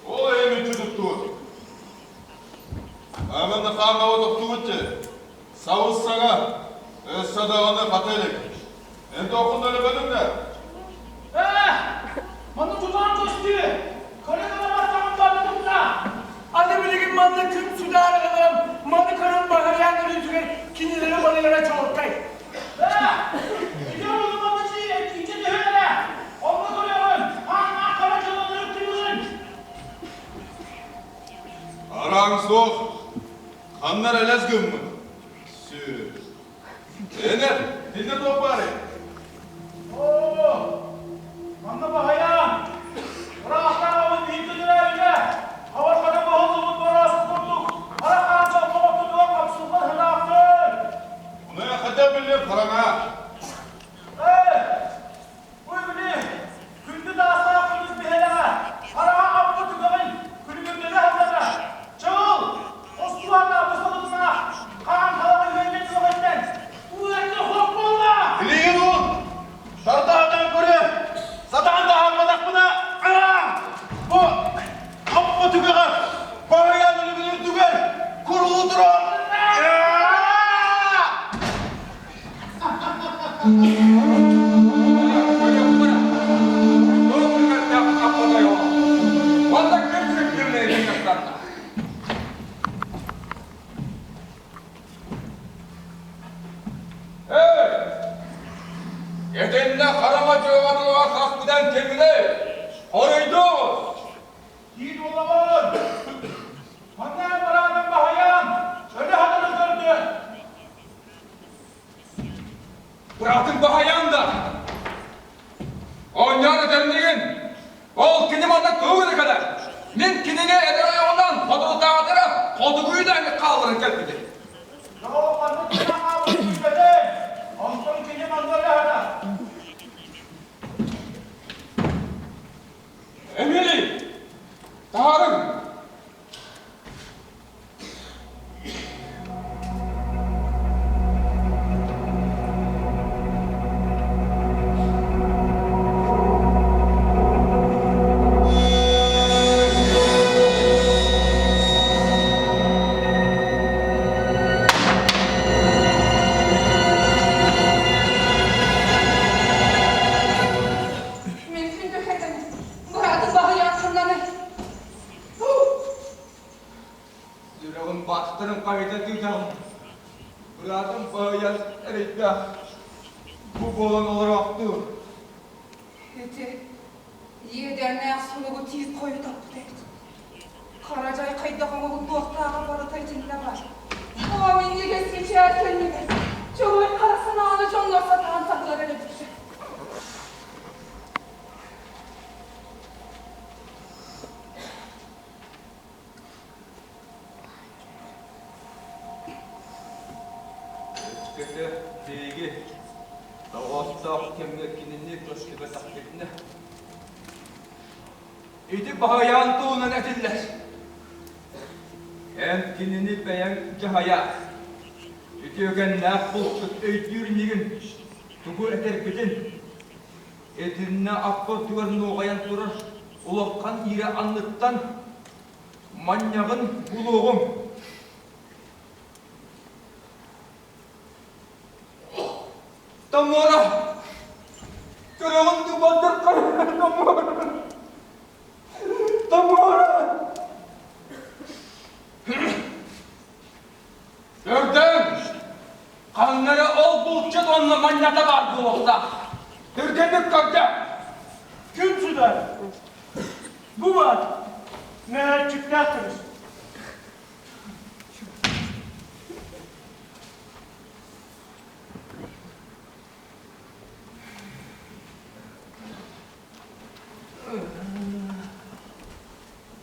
Ол эйэ мүччү туттубут. Ааман да хаамаҕа тохтубут дьэ. Сабыс саҥа, өссө даҕаны хата илик. Эн тооххун өлөбөтүҥ да? Ээ, манна тутаан көстүү! Көрө гына барбытым да! Аны билигин манна күн судаарыгынан маны көрөн баһыйаан өлүүтүгэр кинилэри барылара чуолкай. Ээ, ити ону манна иччи түһүлэрэ! Онно көрөҕүн, хааннаах хара дьылаларын тыылын! Араҥ суох, ханна эрэ элэс гыммыт. Сүр. Энер, тинне туох баарый? Оо, манна баһыйаан! Ыраахтааҕыбыт бииргэ төрөөбүтэ! Хабарҕата быһыллыбыт бороос курдук, хара хаанча оҕотутугар хапсыллар сытаахтын! Ону хотя били хараҥа. Ээ, бу били күндү таастаах күнүс биһэлэҕэ, хараҥа аппыт түгэҕин күлүгүрдэнэ сылдьара. Чаҕыл, остуолга бысталытына, хаан хараҕы үөйбэт түгэҕиттэн, тууракка хоп буолла! Илиигин уун! Тардаһатан көрө! Сатаан таһаарбатахпына, бу аппа түгэҕэр, баһыйан өлүгүн үрдүгэр курулуу туран Уонна кырдьык кырдьык Эй! Итиннэ хараҥа дьыалатыгар хаспытан кимний? Хоруйдуугут! Тиит уолабын! Манна бараатын баһыйан, өлө хатаны көрдө! Быраатыҥ баһыйан да! Оонньоон этэрнигин! Ол кини манна тугу гына кэлэр? Мин кинини эдэр ойоҕунан хотурутаатара хотугуйу да эмит хаалларан кэлбитим. Доо, ханнык гына хаалбытын билбэтим. Онтон кини манна өлө хата. Эмилий! Таһаарыҥ! Быраатым баһыйан эрэйдээх бу буолан олороохтуур. Ити иэдээннээх суругу тиит хойутаппыт эбит. Хара дьай хайдах оҥоһуллуохтааҕа барыта итиннэ баар. Оо, минньигэс мичээр кэннигэр чоҕой хара санааны дьоннор сатаан саһылар эрэ бүтэ. Өскөтө биһиги тоҕоостоох кэмҥэ кинини көрсүбэтэхпитинэ, ити баһыйаан туһунан этиллэр. Эн кинини бэйэҥ дьаһайаар. Үтүөкэннээх булчут өйдүүр инигин, тугу этэрбитин. Итиннэ аппытыгар нуоҕайан турар улахан иирэ анныттан манньаҕын булуоҕум. Тамара! Көрөҕүн дуу балдырхай Тамара! Тамара! Көрдөҥ! Ханна эрэ ол булчут уонна манньата баар буолуохтаах. Түргэнник көрдө! Күн судар! Бу баар! Мөһөөччүктээх көмүс.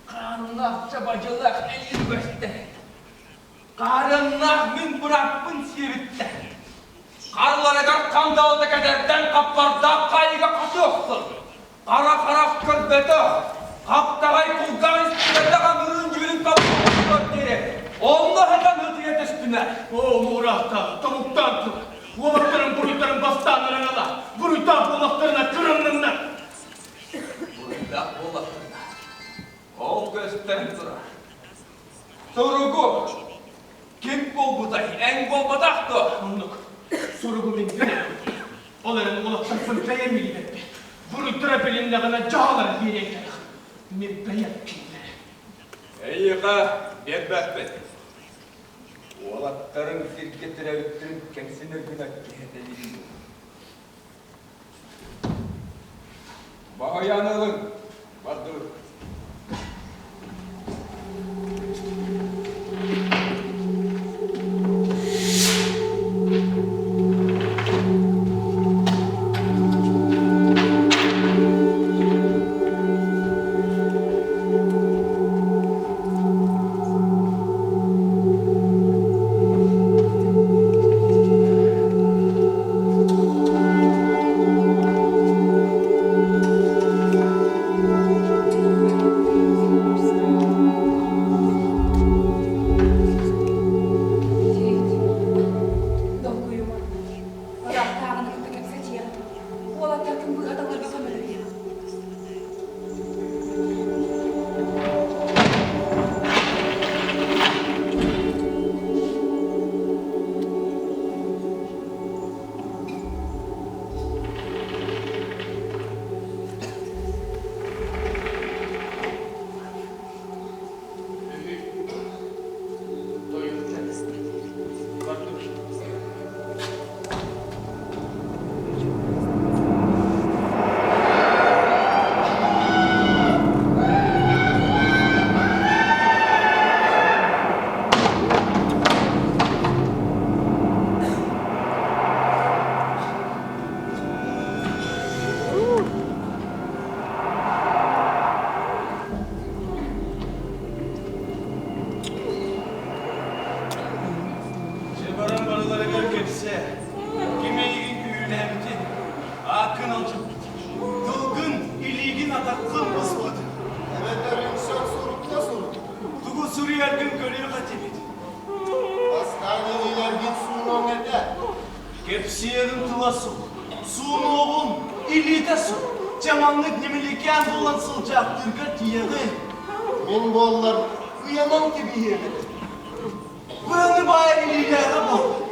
Хааннаах чабадьылаах эйиин көстө. Хаарыаннаах мин бырааппын сиэбиттэр. Харларыгар хандалыта кэтэрдэн хаппардаах хаайыыга хатыаххын. Хара харах көрбөтөх, хаптаҕай кулгаах истибэтэх амырыын дьүлүн таппыттар диэри онно хатан ытыйа түстүнэ. Оо, муураахтаах, тобуктаан тур. Уолаттарын буруйдарын бастаан ырыҥала. Буруйдаах буоллахтарына кырынныннар. Буруйдаах буоллахтарына, ол көстөн турар. Суругу ким булбутай, эн буолбатах дуо? Оннук. Суругу мин билэбин. Ол эрэн уолаттарбын бэйэм билбэппин. Буруйдара билиннэҕинэ дьаһалар биэриэн кэрэх. Мин бэйэм кинилэри. Эйиэхэ биэрбэппин. Уолаттарыҥ сиргэ төрөөбүттэрин кэмсинэр гына киһитэлиир. Баһыйан ылыҥ, бардыбыт. Тиит, долгуйума. Ыраахтааҕыны кытта кэпсэтиэҕим. Уолаттартан быыһаталларга көмөлөһүөм. Дьэ баран барыларыгар кэпсээ. Ким эйигин күүһүлээбитин, ааккын алдьаппытын, тылгын, илиигин, атаххын быспытын. Эбэтэр үҥсэр сурукта суруй. Тугу суруйаргын көрүөх этибит. Бастаан илиилэргин суунуоҥ этэ. Кэпсиэрин тыла суох, суунуоҕун илиитэ суох. Дьэ маннык ньимиликээн буолан сылдьаахтыырга тиийэҕин. Мин буоллар ыйанан кэбиһиэм этэ. Быаны баайар илиилээҕэ буолла.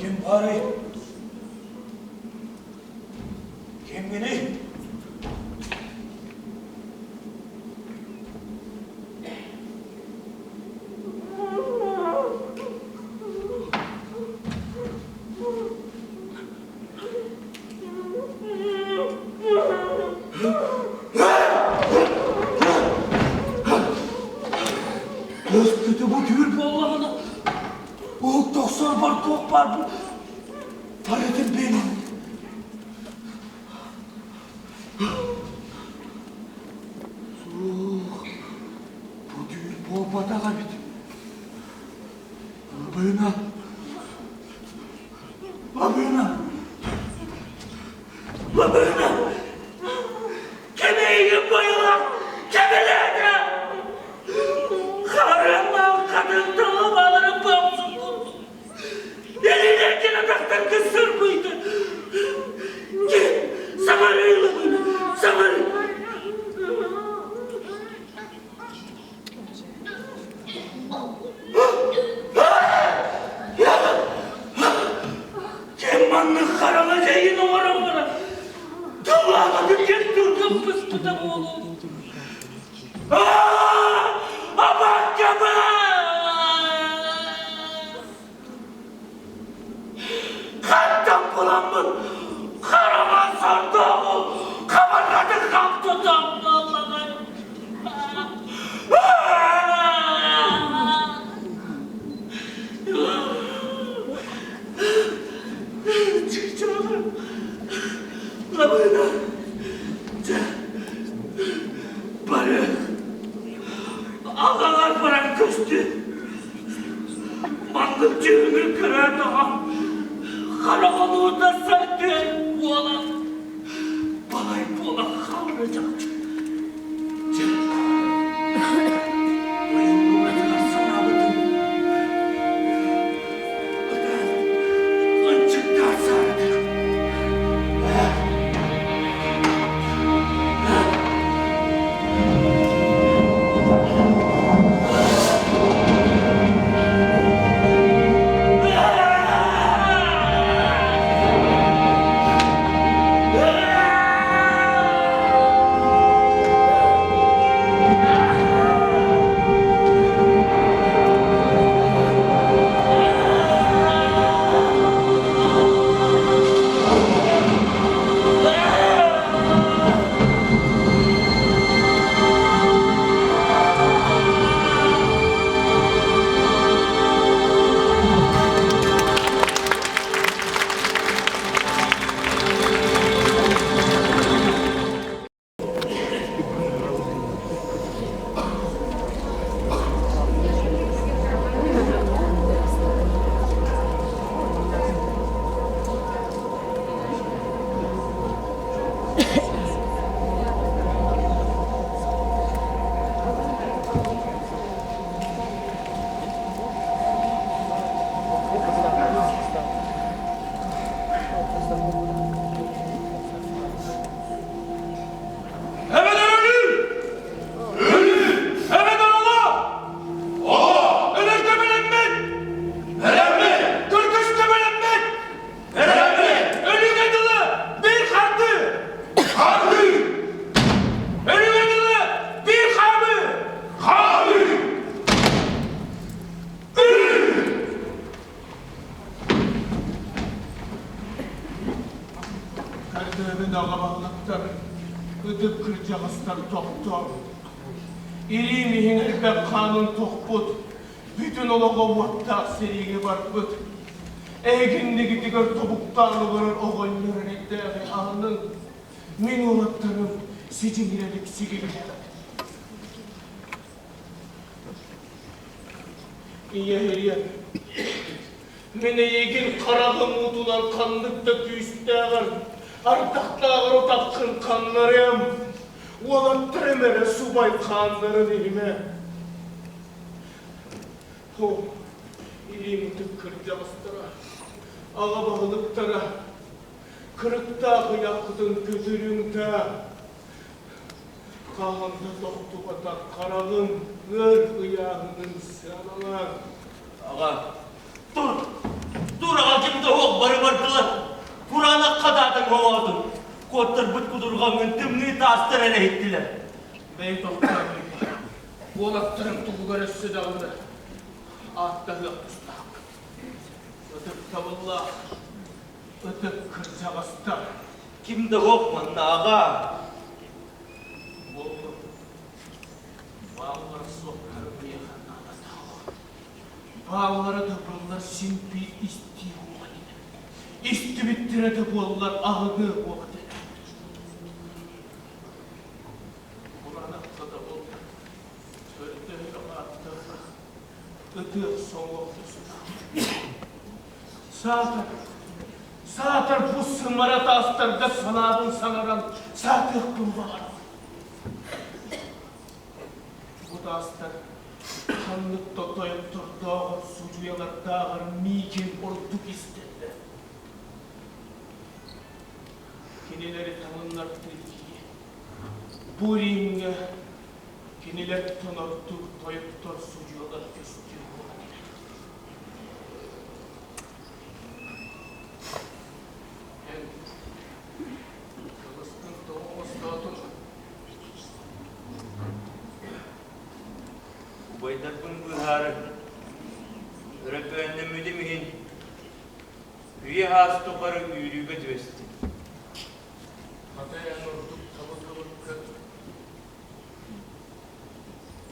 Ким баарый? Кимҥиний? Өскөтө бу түүл буоллаҕына, уһукта охсорбор туох баар бу барытын биэрэн. Суох, бу түүл буолбатах эбит. Лабына! Лабына! Лабына! Кэмэйигин бойулах кэмэлээтэ! Харыҥнаах хатын тылы балары бамсык курдук. Элилэргин атахтаргы сырбыйды. Ким саҥарыы Лабына, саҥарыы! Ким маннык хараҥа дьайын оҥорон баран, тыллаабатын диэн тылгын быспыта буолуо. Хантан буламмын хараҥа сордооҕу хабарҕатын хам тутан буоллаҕай. Чычааҕым, лабыына, дьэ, бары аҕалар баран көстү. Маннык дьүһүҥү көрөн аҕам хараҕын уута сардыар буолан балай буолан хаалла чахчы. Дьэ, ойуулугар санаабытым ытаан ынчыктаан сааратар. Эбэтэр өлүү! Өлүү! Эбэтэр олох! Олох! Өлөргө бэлэммит! Бэлэммит! Кыргыска бэлэммит! Бэлэммит! Өлүүгэ дылы биир хардыы! Хардыы! Өлүүгэ дылы биир хаамыы! Хаамыы! Көрдөбүн аҕабаллыктар, ытык кырдьаҕастар тохтоор. Илиим иһин элбэх хаанын тохпут, бүтүн олоҕо уоттаах сэриигэ барбыт. Эһигиннигитигэр тобуктаан олорор оҕонньор эрэйдээҕи аһыныҥ. Мин уолаттарым сидьиҥирэлик сигилиһэҕит. Ийэ ириэ, мин эйигин хараҕым уутунан ханнык да күүстээҕэр, ардахтааҕар утаххын ханнарыам, уолаттарым эрэ субай хааннарын иһимэ. О, илиим ытык кырдьаҕастара, аҕа баһылыктара, кырыктаах ыйааххытын көтүрүҥ да, Хаһан да тохтубатах хараҕым ыар ыйааһынын сыаналаан. Аҕа, тур, тур аҕа ким да. бардылар. Кураанах хатаатыҥ оҥоотуҥ. Куоттарбыт кудурҕаҥҥын тымныы таастар эрэ иһиттилэр. Бэйи тохтоон Уолаттарым туһугар өссө даҕаны ааттаһыах тустаахпыт. Ытыктабыллаах ытык кырдьаҕастар. Ким да суох маннааҕа. Буоллун. Бааллара суохтара миэхэ наадата. Бааллара да буоллар син биир истии буолуо этэ. Истибиттэрэ да буоллар аһыныа буолуо этэ. Кураанах сатабыл көрдөһө ааттаах ытыах соҥуох тустаах. Саатар, саатар бу сымара таастарга санаабын саҥаран саатыахпын баҕарабын. Бу таастар ханнык да тойоттордооҕор, судьуйалардааҕар миигин ордук истэллэр. Кинилэри таҥыннартыы киһи. Бу Римҥэ кинилэртэн ордук тойоттор судьуйалар көстүү буолан эрэр. Эн кылыскын тоҕо оҥостоотуҥ? Убайдарбын быыһаары өрөпөөннөммүтүм иһин үйэ саас тухары үүрүүгэ түбэстим. Хата эн ордук табыллыбыккын.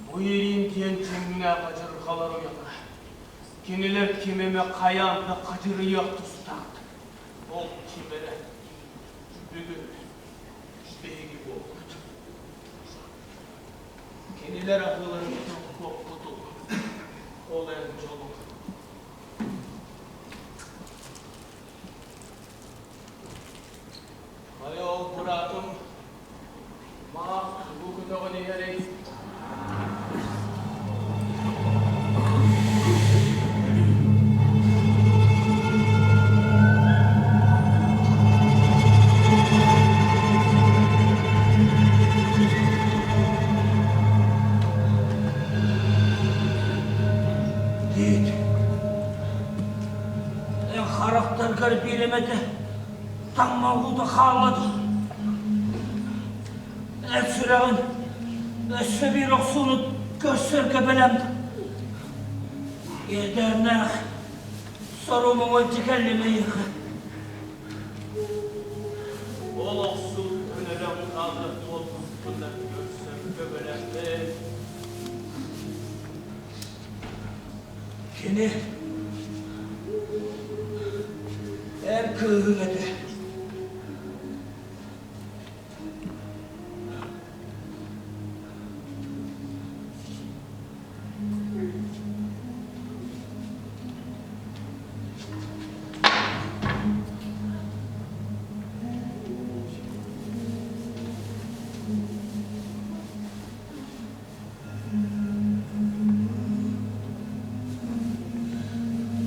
Бу ириин диэн дьиҥнээх адьырҕалар уйалара. Кинилэр ким эмэ хайаан да хадьырыйыах тустаахтар. Ол ким эрэ бүгүн биһиги буолбут. Кинилэр аһыыларыттан куоппутуҥ, ол эн дьолуҥ. Хайа ол быраатым маах тугу көтөҕөн иһэрий? Диит. Эн харахтаргар биэримэтэ таҥма уута хаалла дуу? Эн сүрэҕин өссө биир охсууну көрсөргө бэлэм. Иэдээннээх сору-муҥу илдьэ кэллим эйиэхэ. Ол охсууттан өлөн хаалар буолбуппунан көрсөргө бэлэммин. Кини эр кыыһыҥ этэ.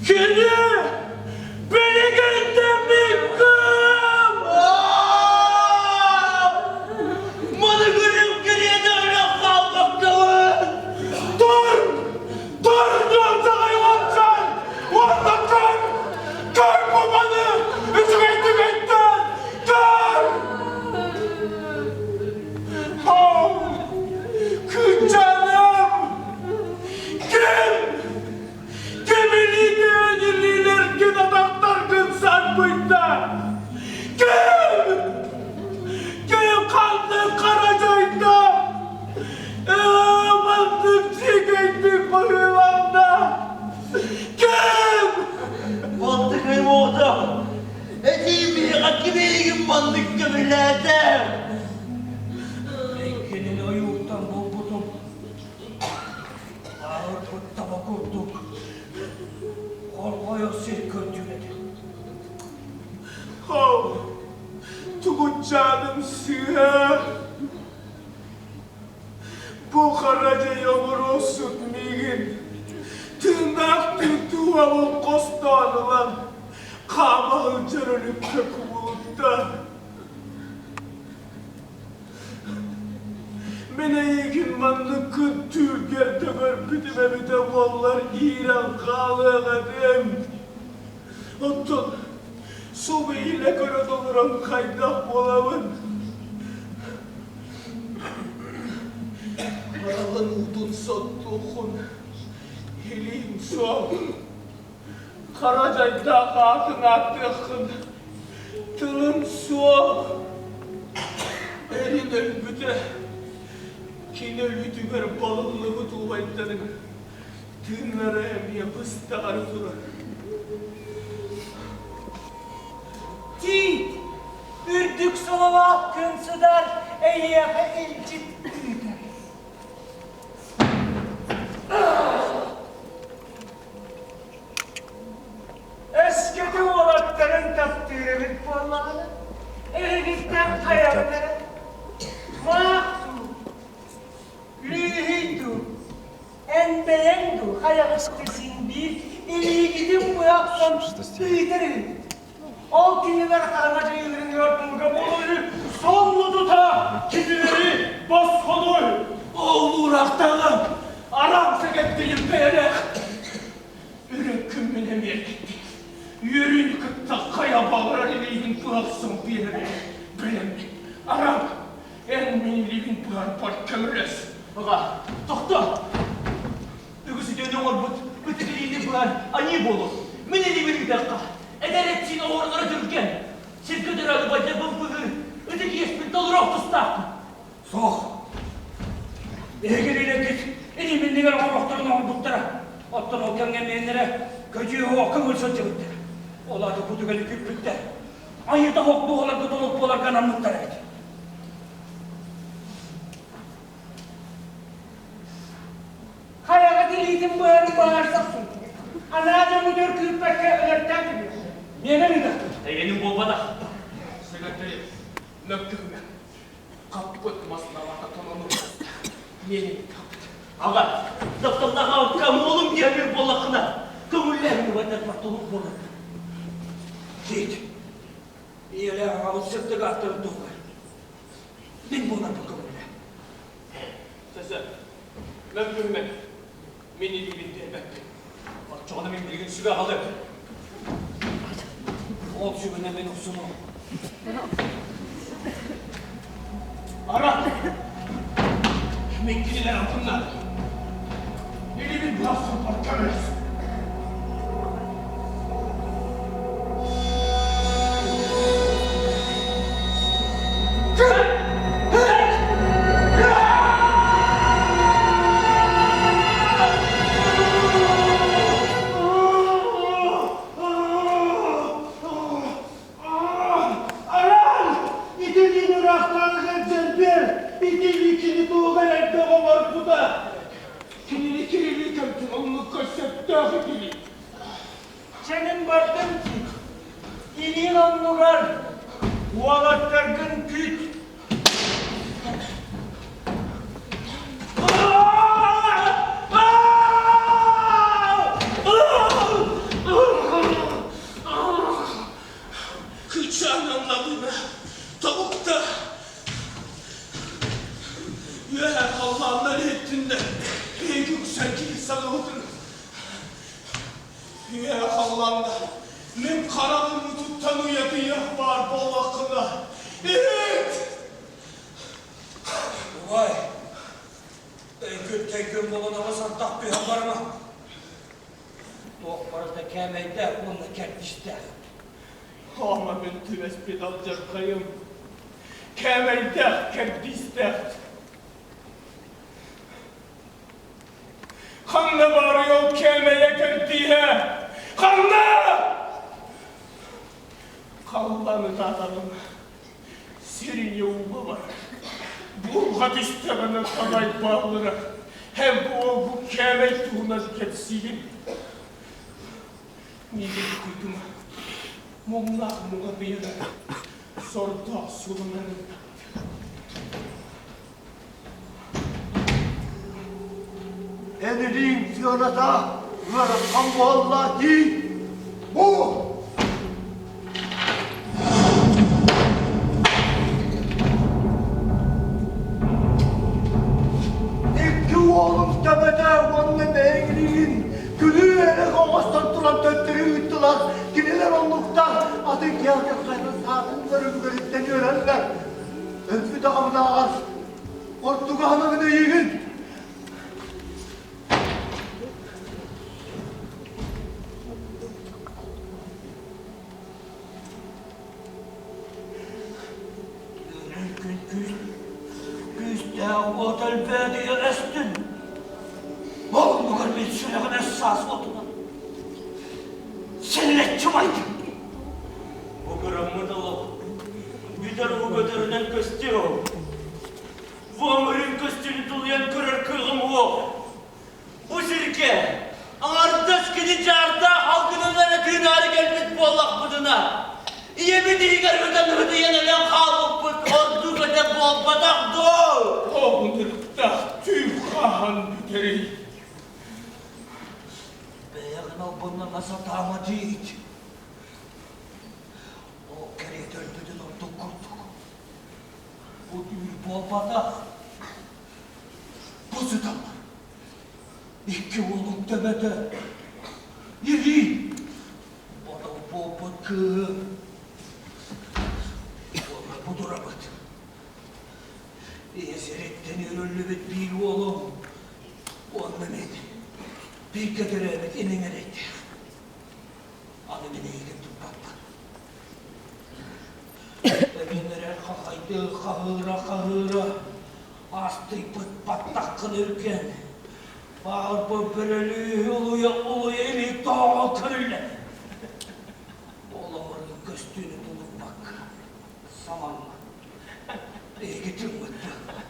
Кини билигин да миккым! Маны көрүм кириэдэ өлөх хаалбаккабын! Тур! Тур дьон уонсан! Уонна көр! Көр бу маны! Үчүгэйдик өйдөөн! Көр! Кыычаным! Ким? Ким илиитин илиилэргин атахтаргын сарбыйда? Ким? Ким ханнык хара дьайда? Маннык дьиикэйдик быһыыланна? Ким? Балтыкай оҕото, этиий миэхэ ким эйигин маннык көмүлээтэ? Мен кинини ойууттан булбутум. Аарбыт таба курдук хорҕойор сир көрдүүр этэ. Хоо, тугутчааным сыыһа. Бу хара дьай оҥоруохсут миигин тыыннаах тыытыыбабын хостоон ылан хаама сылдьар өлүккэ кубулутта. Мин эйигин маннык күн түүлгэр төбөрбүтүм эбитэ буоллар иирэн хаалыах этим. Оттон. Субу илэ көрө толорон хайдах буолабын? Хараҕын уутун соттуоххун, илиим суох. Хара дьайдаах аатын ааттыаххын, тылым суох. Эрин өлбүтэ, кини өлүүтүгэр балыллыбыт убайдарыҥ тыыннара эмиэ быстаары турар. Тиит, үрдүк сололоох күн сыдар эйиэхэ илдьит ыытар. Өскөтө уолаттарын таптыыр эбит буоллаҕына, эһигиттэн хайалара маах дуу, лүүһүй дуу, эн бэйэҥ дуу хайаҕыста син биир илиигитин быһахсан ыытар үһүгүт. Ол кинилэр хараҥа дьайыыларын ыар тылга буолары сонно тута кинилэри босхолуур. Ол уураахтааҕы араам сэгэттигин бэйэлээх Үрүҥ күммүн эмиэ киттик. Үөрүүнү кытта хайа баҕарар илиибин быһахсым биэрэр бэлэммин. Араам, эн мин илиибин быһарбар көмөлөс. Аҕа, тохтоо! Үгүс үтүөнү оҥорбут ытык илиини быһар аньыы буолуо. Мин илиибин ыытыахха. Эдэр эт-сиин оҕордоро түргэн. Сиргэ төрөөбүт байдырбын быһыы, ытык иэспин толоруох тустаахпын. Суох. Эһиги илиилэргит илииминнигэр оҥорохторун оҥорбуттара. Оттон ол кэмҥэ миэннэрэ көдьүүһэ уокка көҥүл сылдьыбыттар. Ол аата бу түгэни күүппүттэр. Айыыта ох буоларга толук буоларга анаммыттар эбит. Хайаҕа тириитин быһарын быһаарсахсын. Анаа дьоҥҥут өр күүппэккэ өлөртөөн кэбиһэр. Миэнэ ыытахпыт. Эйиэнин буолбатах. Сэгэттэри мөккүһүмэ. Хаппыт мас навата тонону миэнин хаппыт. Аҕа, тапталлаах аҕакка уолум диэмир буоллаххына, көҥүллээһин убайдарбар толук буолар. Тиит, ийэлээх аҕабыт сырдык ааттарын туһугар мин буоларбын көҥүллээ. Сөсө, мөккүһүмэ, мин илиибин биэрбэппин. Оччоҕуна мин билигин сүгэ аҕалыам. Ол сүгүнэн мин охсунуом. Ара, мен кинилэр алтыннар. Илиибин быһахсымпар көмөлөс. Аран! Итилиин ыраахтааҕы дьэлбиэр, итилии кини туһугар элбэх оҥорбута. Кинини кирилии көмтүн оннукка сөптөөх итилии. Чэнин бардым дии. Илиин оннугар уолаттаргын күүт. Кычан анналыына тобукта үөһэ халлааннар иһиттиннэр эйги үксэн киһи саҥабытын Үөһэ халлаанна мин хараҕым утуттан уйадыйах баар буоллаххына иһит! Убай, өйгүн-төйгүн булан аҕыс ардах түһэн барыма. Туох барыта кээмэйдээх уонна кэрдиистээх. Ама мин түбэспит алдьархайым кээмэйдээх кэрдиистээх. Ханна баарый ол кээмэйэ кэрдииһэ? Ханна? Халлаан ытаатаҕым, сирине ууга барар. Буурҕа түстэҕинэ талай бааллара. Һэм бу уол бу кээмэй туһунан кэпсиигин. Миигин кыйтыма, муҥнаах муҥатыйара, сордоох суланарын Эн илииҥ сыаната ыарахан буолла дии. Бу! Икки уолум төбөтө уонна бэйэҥ илиигин күлүү эрэ оҥостон туран төттөрү ыыттылар. Кинилэр оннуктар. Атын киһи хайдах саатын көрүҥнэриттэн үөрэллэр. Өлбүт аҕабынааҕар ордук аһынабын эйигин. Күн күүс, күүстээх уот өлбөөдүйэ өстүн. Оннугар мин сүрэҕим саас отунан силлэччи умайдым. Бу кыраммыт олох бүтэр уу көтөрүнэн көстүө. Бу өҥөрүн көстүүнү тулуйан көрөр кыаҕым суох. Бу сиргэ аҥардас кини дьаардаах алгынын эрэ тыынаары кэлбит буоллахпытына, ийэбит иһигэр ытан ытыйан өлөн хаалбыппыт ордук этэ буолбатах дуо? Оҕунуктах түүл хаһан бүтэрий? Бэйэҕин албыннана сатаама диит. Ол кэриэтэ өлбүтүн ордук курдук. Бу түүл буолбатах. Бу сыталлар. Икки уолуҥ төбөтө. Илии. Бодол буолбут кыыһы. Уонна будурабыт. Ийэ сириттэн үрүллүбүт биир уолум. Уонна мин бииргэ төрөөбүт иниҥ эрэйдээх. Аны мин эйигин туппаппын. Өлөн эрэр хахайды хаһыыра-хаһыыра Астыйбыт баттаххын үргэн, баарбын бөрөлүү улуйа-улуйа илии тоҕо көрүллэр. Олоҕурун көстүүнү тулуппакка, саманна. Эһиги тыыммыт буолла.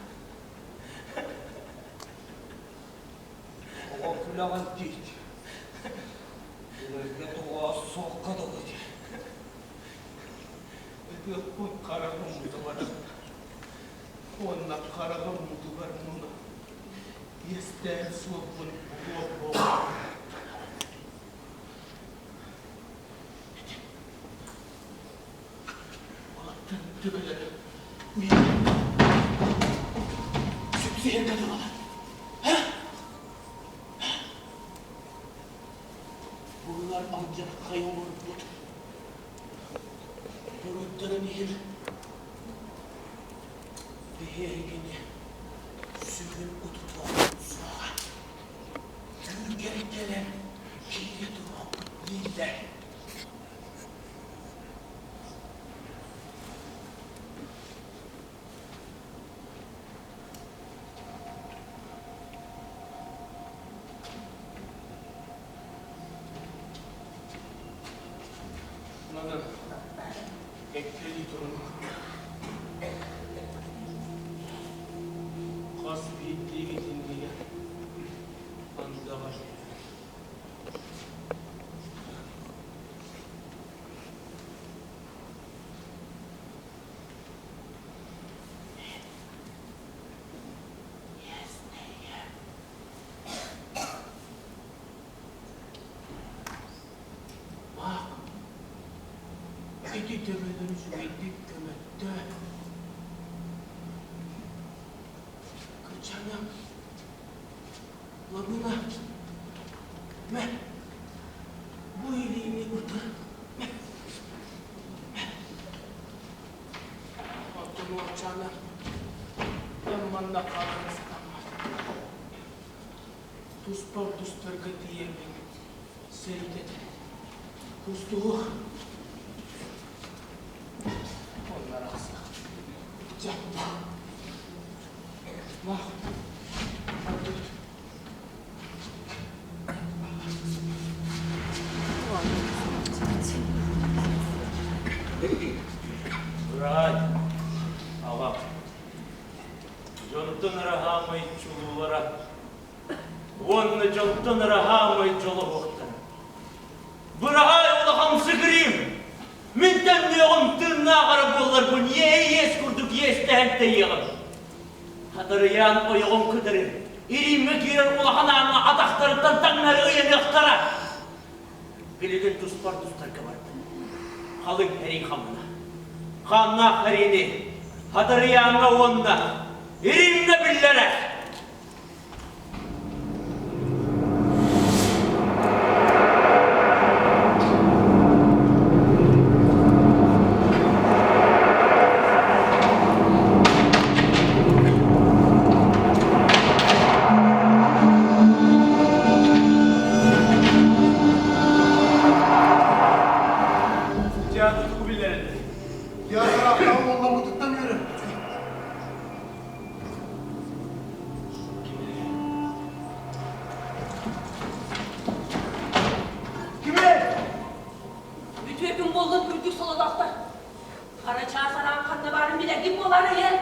Оҕо күлэҕин тиит. Күлэргэ тоҕоос суохха дылы дии. Ытыахпын хараҕым мутугар Уонна хараҕым мутугар муна иэстээн суолбун булуох буоллум. Уолаттар төбөлөрө миигин сүпсүһэргэ дылылар. Быылар алдьархай оҥорбут буруйдарын иһин Биһигини сүгүн утутуохпут суоҕа. Күүгэр кэлэн киирэ туруохпут дииллэр. Маны кэккэлии турун. Хас биирдиигит иннигэр андаҕар. Маак, ити төбөлөр үчүгэйдик көмөттө. Кырчаҥҥа Лагуна, мэ, бу илиини ытыр, мэ, мэ. Оттон уолчаана эн манна хаалан сатаммат. Туспа тустарга тиийэммин сэриитэтэ кустуһуох. Онно арахсыах. Чэ. Мах. Ардыбыт. Быраат, аҕам, дьонтон ыраһаамай чулуулара уонна дьонтон ыраһаамай дьолоһуохтара. Быраһаай улахан сыгырыым! Мин төннүөҕүм тыыннаах эрэ буолларбын иэйиэс курдук иэстэһэн тэйиэҕим. Хатырыйаан ойоҕум кытары Ириимҥэ киирэр улахан ааҥҥа атахтарыттан таҥнары ыйаныахтара. Билигин туспар тустарга бардым. Халыҥ эрий хамына. Хааннаах эриини Хатырыйааҥҥа уонна Ириимҥэ биллэрэ. Чыычаахтарбыт тугу биллэрэллэр? Театр уолламмытыттан үөрэн. Кими? Үтүө күн буоллун үрдүк сололоохтор. Харачаас араан ханна баарын билэргин буолаарай ээ?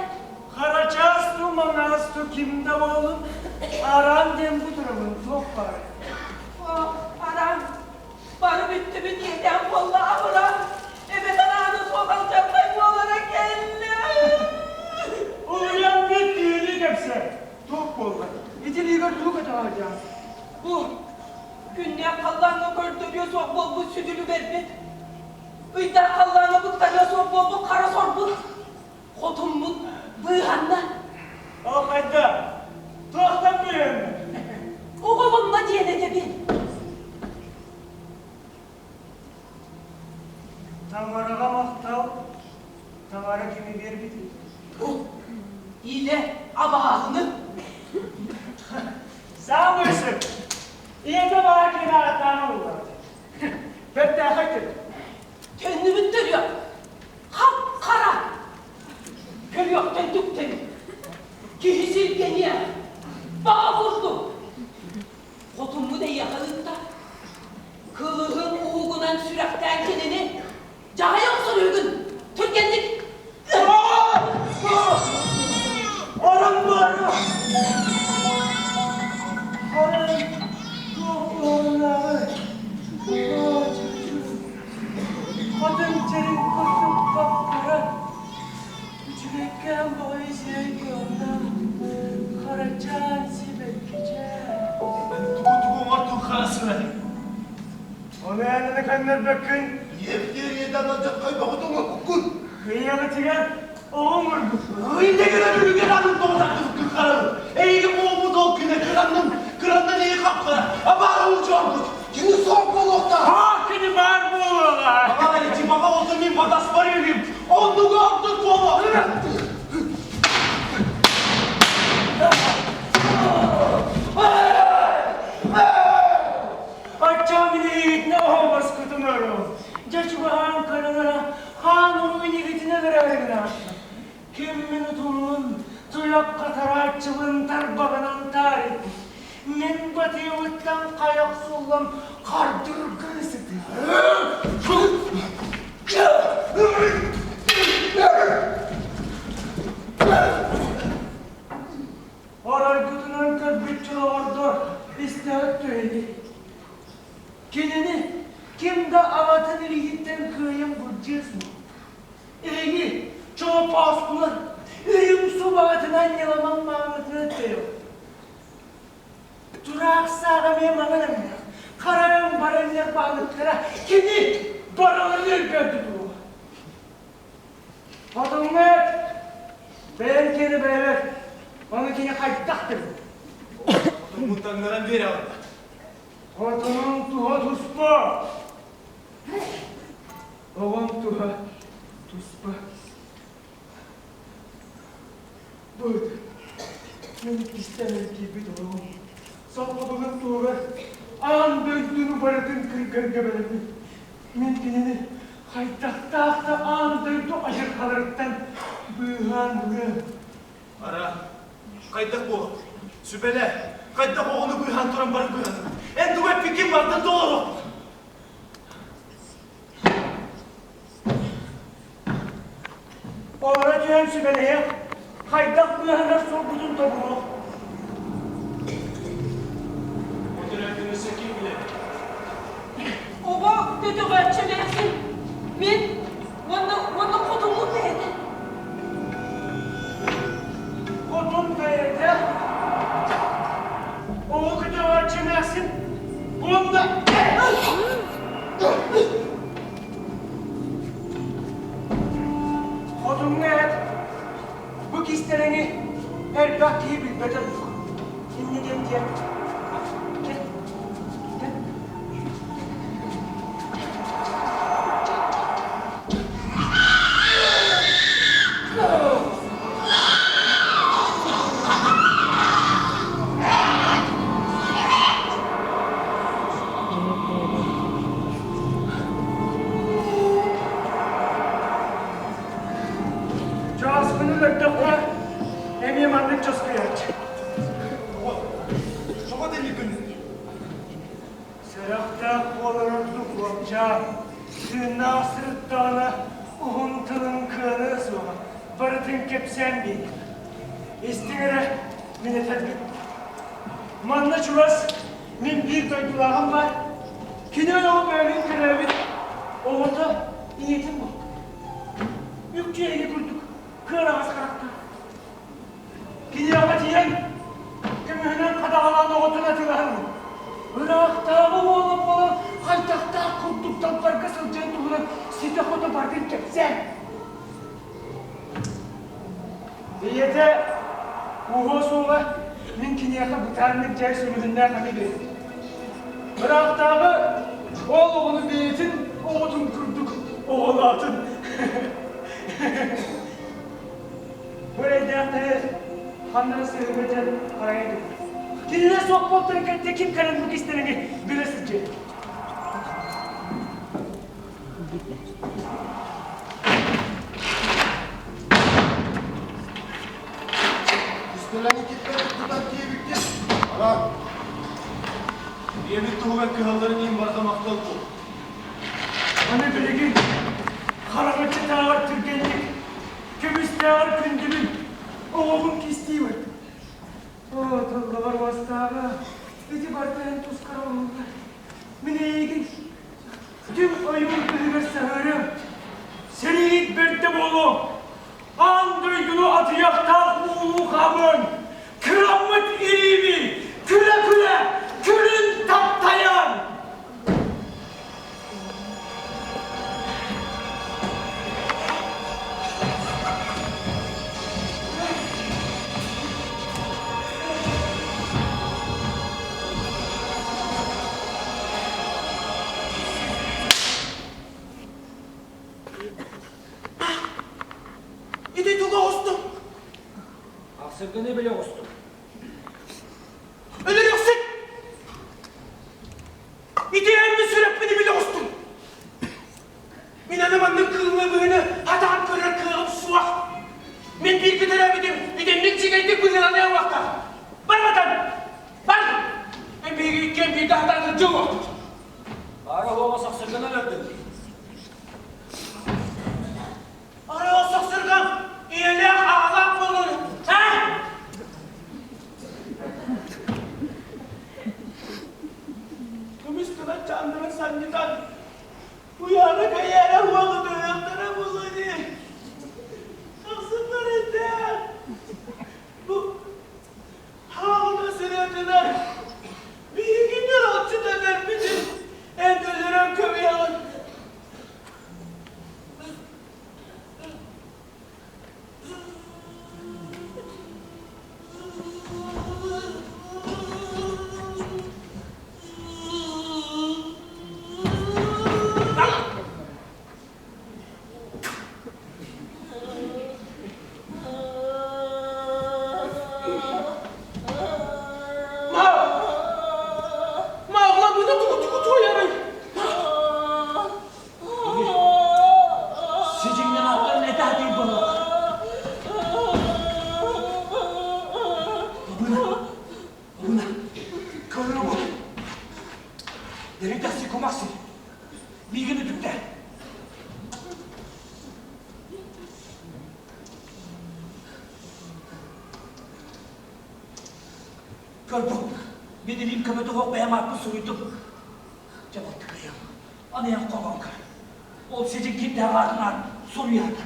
Харачаас ту маҥаас ту ким да буолун, араан диэн бу турабын туох баарай? О, араан, бары бүттүбүт иэдээн буолла абыраан, эбэтэр ааны суох алдьархай буолара кэллэ. Улуйан бүт түүлү кэпсэ. Туох буолла? Итилиигэр тугу көтөҕө Бу күннээх халлааҥҥа көрдөрүө суох буолбут сүдүлүгэрбит Ыйдаах халлааҥҥа быктарыа суох буолбут хара сорбут, хотуммут быыһанна. Ол хайда? Туохтан быыһанна? Оҕолонно диэн этэбин. Таҥараҕа махтал, таҥара кими биэрбитий? Бу илэ абааһыны. Саамай сөп. Ийэтэ баар киһи ааттаан ылла. Бэртээхэй төрүт. Төннүбүт төрүөх. Хап-хара. Көрүөхтэн түктэри. Киһи сиргэниэ. Баҕа курдук. Хотуммут эйиэхэ ыытта. Кылыһын уһугунан сүрэхтээн кинини дьаһайа охсор үһүгүн. Түргэнник. Орон баара. Орон туох уһуннааҕый? Хотун чэрин курдук хап-хара, үчүгэйкээн баҕайы сирэй кыамнаах, харачаан сибэккичээн. Тугу-тугу оҥордуҥ хара сырай? Ону эн аны көннөрбөккүн. Ийэбитигэр ийэтэн алдьархай бөҕөтө оҥорбуккун. Ийэҕитигэр оҕо оҥорбут. Иннигинэн үлүгэр атын тоҕо тахсыбыккын харабын. Эйигин буолбут ол күнэ кыраннын, кыраннан эйи хапхара, абаара улдьуорбут. Кини суох буолуохтаах. Haa, кини баар буолуоҕа. Баҕар ити баҕа болсо мин батаспар үһүм. Оннуга ордук буолуо. Оччоҕо мин эйигитинэ оһоҕоскутун оруом. Дьэ чугаһаан көрөн эрэ, хаан уруу инигитинэ өлөрөөрү гынааттым. Ким мин утуммун, туйах хатарааччыбын тарбаҕынан таарыйбыт. Мин батыйабыттан хайа охсуллан хардыргыы сытыы. Оройгутунан көрбүт чолоҕордор истэҕит түһэни. Кинини ким да аҕатын илиититтэн кыайан былдьыа суох. Эһиги чоопооскулар үрүҥ субаатынан ньыламан маамытына төйө. Тураах сааҕа эмиэ маҥан өҥнөөх, хара өҥ баранньар баалыктара кини барыларын өлбөт тутуо. Хотуҥҥут бэйэҥ киэнэ бэйэбэр, ону кини хайдах гынна? Хотуҥҥун таҥнаран биэрэҕин. Хотунуҥ туһа туспа. Оҕом туһа туспа. Быт, мин иккистээн киирбит олоҕум солбугун туһугар аан дойдуну барытын кыргарга бэлэммин. Мин кинини хайдахтаах да аан дойду адьырҕаларыттан быыһаан ылыам. Ара, хайдах буолар? Сүбэлээ, хайдах оҕону быыһаан туран баран быыһанар? Эн тугу эппиккин барытын толоруохпут. Олоро түһэн сүбэлэһиэх, хайдах быыһанар суолбутун тобулуох. Отун өссө ким билэр? Оҕо көтөҕөөччү эмээхсин мин уонна уонна хотуммут бэйэтэ. Хотун бэйэтэ? Оҕо көтөҕөөччү эмээхсин уонна Хотуҥҥа эт, бу кистэлэҥи элбэх киһи билбэтэ дуо? Инньэ диэн диэн. Кэл, кэл. көрдөххө, эмиэ маннык чоскуйааччы. Тоҕо дэнигин? Сэрэхтээх буолар ордук уолчаан. Тыыннаах сырыттаҕына уһун тылын кыаныа суоҕа, барытын кэпсээн биэрдэ. Истиҥ эрэ, мин этэрбин. Манна чугас мин биир дойдулааҕым баар. Кини ойоҕо бэйэбин төрөөбүт оҕото ийэтин булта. Үкчү эһиги курдук кыараҕас харахтаах. Киниэхэ тиийэн көмүһүнэн хадаҕалаан оҕотун атыылаһан ыраахтааҕы уола буолан хайдахтаах курдук далбарга сылдьан туһунан ситэ-хото барытын кэпсээн. Ийэтэ уһуо суоҕа мин киниэхэ бытааннык дьай сүлүһүннээх ами биэрдим. Ыраахтааҕы ол оҕону бэйэтин оҕотун курдук оҕолоотун. Бу эрэйдээхтэри ханна да сыһыарга дьэн харайа турар. Кинилэр суох буолтарын кэннэ ким кэлэн бу кистэлэҥи билэ сылдьыа? Кистэлэҥи киппэт тутан диэбиккин, араа. Ийэбит туһугар кыһалларын иһин барҕа махтал буол. Аны билигин хараҥаччытааҕар түргэнник Көмүстээҕэр күндүбүн, оҕобун кистиибин. Оо, тыллабар уостааҕа, ити барыта эн тускар оҥоһуллар. Мин эйигин түҥ ойуун күлүгэр саһыарыам. Сэрииһит бэрдэ буолуо. Аан дойдуну атыйахтаах уулуу хаамыаҥ. Кыраммыт илиими күлэ-күлэ күлүн таптайан! Ити тугу оҕустуҥ? Ахсырганы билэ оҕустум. Өлөрүөхсүт! Ити эн сүрэхпин билэ оҕустуҥ. Мин аны маннык кыыллы быһыыны хатаан көрөр кыаҕым суох. Мин бииргэ төрөөбүтүм итинник сигэйдик быһыыланыа уохтаах. Бар батан! Бар! Эн биһиги иккиэн бииргэ хатаан сылдьыа уохпут. Баара оһоҕо сахсырганы өлөрдүм. Арыал сахсырган ийэлээх аҕалаах буолан, а? Көмүс гына чааннарын санньытан, уйаары кэйээрэ уолу төрүөхтэрэ буолуо дии. Сахсыннар этэ. Бу хаалына сырыатынар. Биһигини алчыт өлөрбүтүн эн өлөрөн көмүйэҕин. Ма! Ма, оҕолорбута тугу тугу туойарый? Сидьиҥнэн ааттарын этэ сатыыр буолуох. Абына, абына, көрүҥ Дэрин тахси кумахси. Миигин үтүктэ. Көрбүт, мин илиим көмөтө суох бэйэм ааппын суруйдум. Дьэ балтыкайым, аныйан хоҥон көр. Ол сидьиҥ кимдээх аатынаан суруйаата.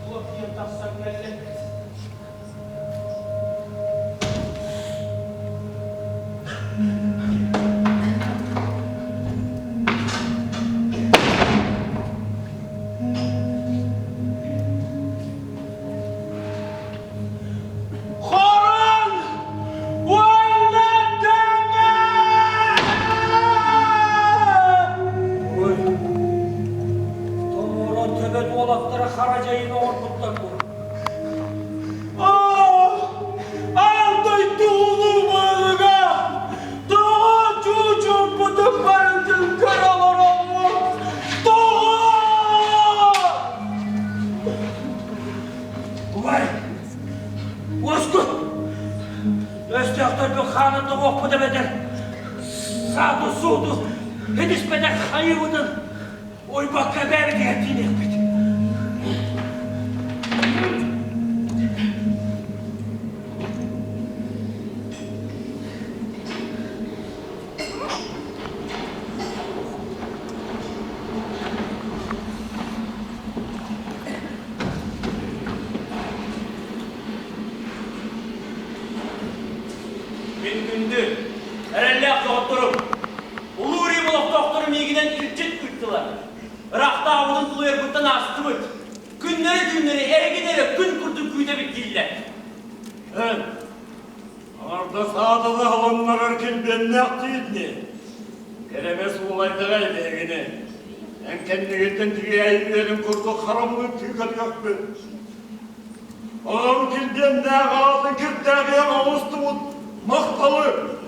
Туох диэн тахсан кэллэ? холбуохпут эбэтэр саату-сууту этиспэтэх хайыыбытын уйбакка бэйэбитигэр тииниэхпит. Мин күндү, эрэллээх доҕотторум, Улуу Рим олохтоохторо миигинэн илдьит ыыттылар. Ыраахтааҕыбытын тулуйарбыттан аастыбыт. Күннэри-түүннэри эһигини эрэ күн курдук күүтэбит дииллэр. Эн, аҥардас ааталы аһылыннарар килбиэннээх диидни. Кэрэмэс уолайдаҕа эбээгини. Эн кэннигиттэн тигээйи үөрүн курдук хараммын күүкэтиэхпин. Аҕам килбиэннээх аатын кирдээҕиэх оҥостубут махталы,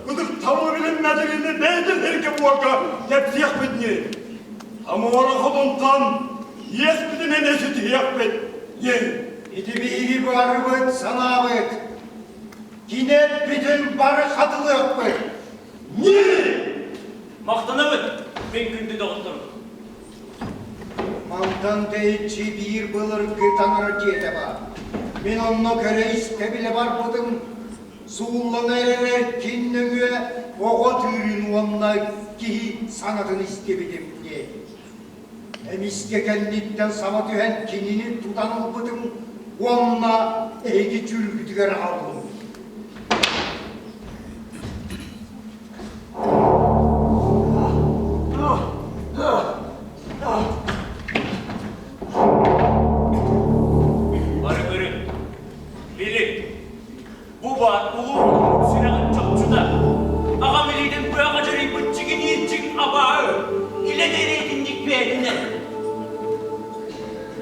ытыктабылы билиммэтигини бэйэтин сиргэ-буорга кэпсиэхпит дии. Тамара хотунтан иэспитин эмиэ ситиһиэхпит диэн. Ити биһиги барыбыт санаабыт. Кини эппитин бары хатылыахпыт. Не! Махтанабыт, мин күндү доҕотторум. Мантан тэйиччи биир былыргы таҥара дьиэтэ баар. Мин онно көрө-истэ билэ барбытым, сууллан эрэр кин нөҥүө оҕо тыырын уонна киһи саҥатын истибитим диэн. Эмискэ кэнниттэн саба түһэн кинини тутан ылбытым уонна эһиги дьүүлгүтүгэр аҕаллым. Бары көрүҥ, билиҥ, бу баар улуу хотун сүрэҕин чопчута, аҕам илиитин быаҕа дьарыйбыт чигиниир чиҥ абааһы, илэ дэриэтинньик бэйэтинэн.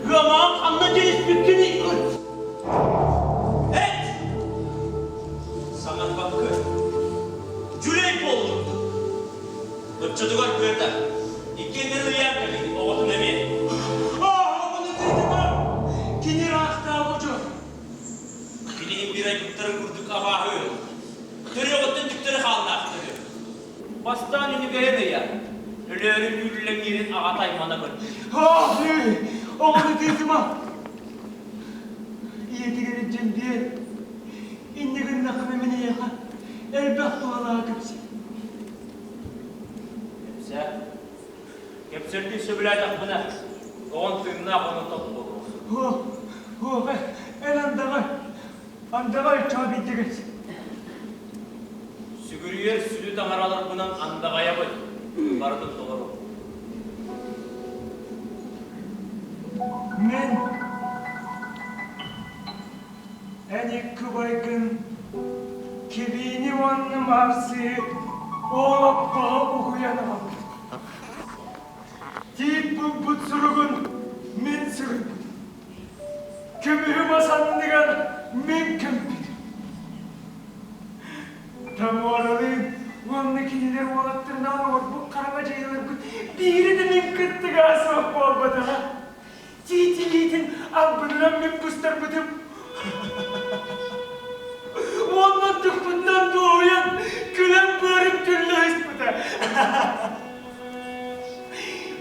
Ыамаҕын ханна дьэриспиккиний ыт? Эт! Саҥарбакка, дьүлэй буоллун. Оччотугар кыата, иккиэннэрин ыйаан кэлин, оҕотун эмиэ. Ааһабын ытыытыма! Кини ыраахтааҕы дьон. Киниһин биир айбыттарын курдук абааһы Төрүөҕүттэн түктэри хааллаах төрүө. Бастаан үнүгэйин ыйа, өлөөрү үүрүлэҥниирин аҕата аймана көрдө. Оҕону ытыытыма! Ийэтигэр илдьэн биэр. Инньэ гыннаххына мин эйиэхэ элбэх туһалааҕы кэпсиэм. Кэпсээ. Кэпсэрдии сөбүлээтэхпинэ, оҕон тыыннаах ону тот буолуо. Һуох, һуох, эн андаҕар, андаҕар чоо биирдигит. Сүгүрүйэр сүдү таҥараларбынан андаҕайабын, барытын толору. Мин эн икки убайгын Кибиини уонна Марсы олоппоҕо угуйан аҕалбытым. Тиит булбут суругун мин суруйбутум. Көмүһү мас анныгар мин көмпүтүм. Тамаралыын уонна кинилэр уолаттарынаан оҥорбут хараҥа дьайыыларбыт биири да мин кыттыгаһа суох буолбатаҕа. Тиит илиитин албынынан мин быстарбытым. Уонна тукпутунан дуоһуйан, күлэн быарым түллэ ыспыта.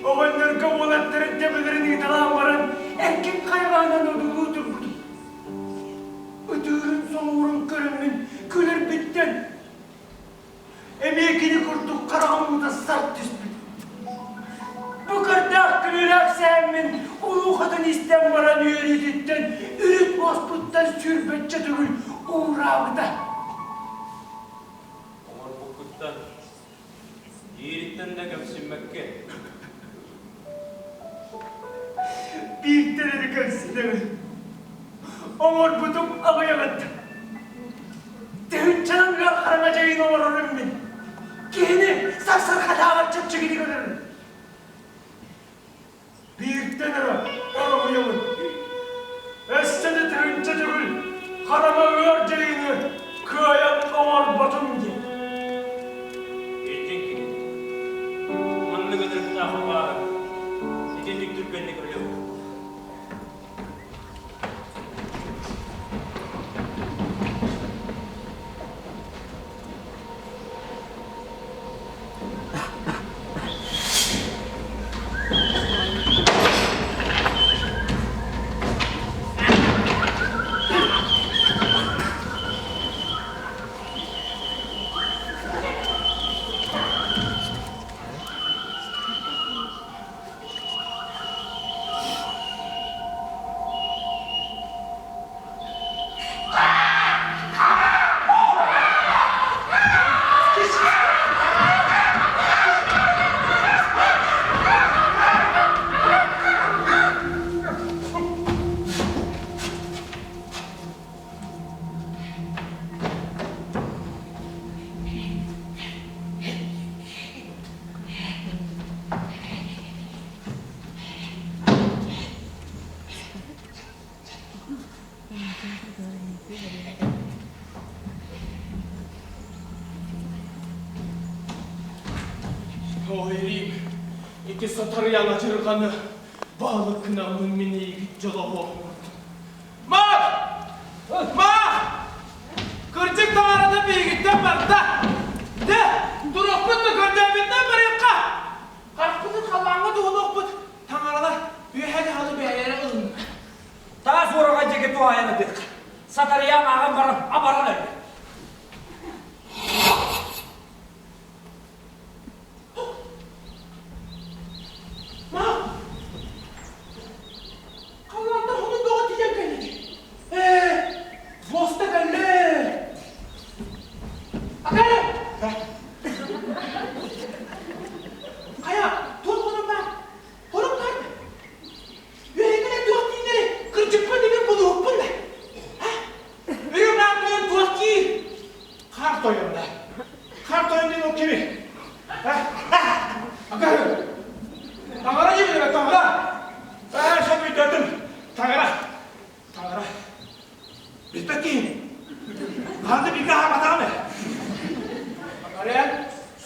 Оҕонньорго уолаттарын төбөлөрүн ыыталаан баран, эркин хайҕаанан одуулуу турбутум. Ытыырын соҥуурун көрөммүн күлэрбиттэн эмиэ кини курдук хараҕым уута сарт түспүт. Бу кырдаах күлүүлээх сэһэммин улуухатын истэн баран үөрүүтүттэн үрүт муоспуттан сүүрбэччэ төгүл уураабыта. Оҥорбуккуттан Диириттэн да кэмсиммэккэ. Биирдэн эрэ кэмсинэбин. Оҥорбутум аҕыйаҕыттан. Тыһыынчанан ыар хараҥа дьайыыны оҥорорум мин. Киһини сарсархатааҕар чэпчэкитик өлөрүм. Бииртэн эрэ оргуйабын. Өссө да тыһыынча төгүл хараҥа ыар дьайыыны кыайан оҥорботум диэн. Итин кини. Маннык ытырыктаах баара. Итинник түргэнник өлүөм. Ити сатарыйан адьырҕаны баһылык гынаммын мин эйигин дьолоһуох оҥордум. Маах! Маах! Кырдьык таҥарата биһигиттэн барда! Дэ, туруохпут да көрдөөбүтүнэн барыахха! Харахпытын халлааҥҥа туһунуохпут, таҥаралар үөһэ даҕаны бэйэлэрэ ылынна. Таас уораҕай диэки туһаайан ытыахха. Сатарыйаан ааҕан баран абаран өллө. Ма! Халлаантан хонун бөҕө тиийэн кэллэ Ээ, буоста кэллэ! Акары! Хайа, туох хонун баар? Хонун баар Үөһэҥҥэ туох дииллэри кырдьыкпын дибин булуһукпун да. Үрүҥ аан тойон туох диир? Хаар тойон да. Хаар тойон диэн ол кими? Акары! Таҥара диэбитэ таҥара! Ээ, сөп өйдөөтүм. Таҥара! Таҥара! Билбэт киһини. Хаһан да бииргэ аһаабатаҕым ээ. Акарыан,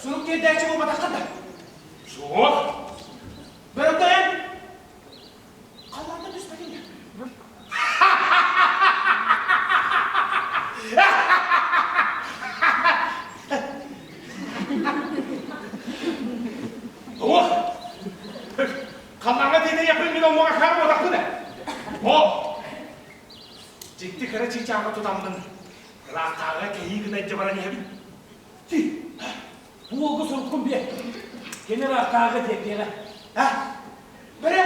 сурук тиэрдээччи буолбатаххын да? Суох. Бөрөтөйөн! Халлаантан түспэтиҥ да? Туох? Халлааҥҥа тиэтэйиэхпин мин оннуга хаар буолахпын ээ. О! Дьикти кыра чыычааҕы тутаммын, ыраахтааҕыга кэһии гына илдьэ баран иһэбин. Ти, бу уолга суруккун биэр. Кини ыраахтааҕыга тиэрдиэҕэ. А? Бэрэ,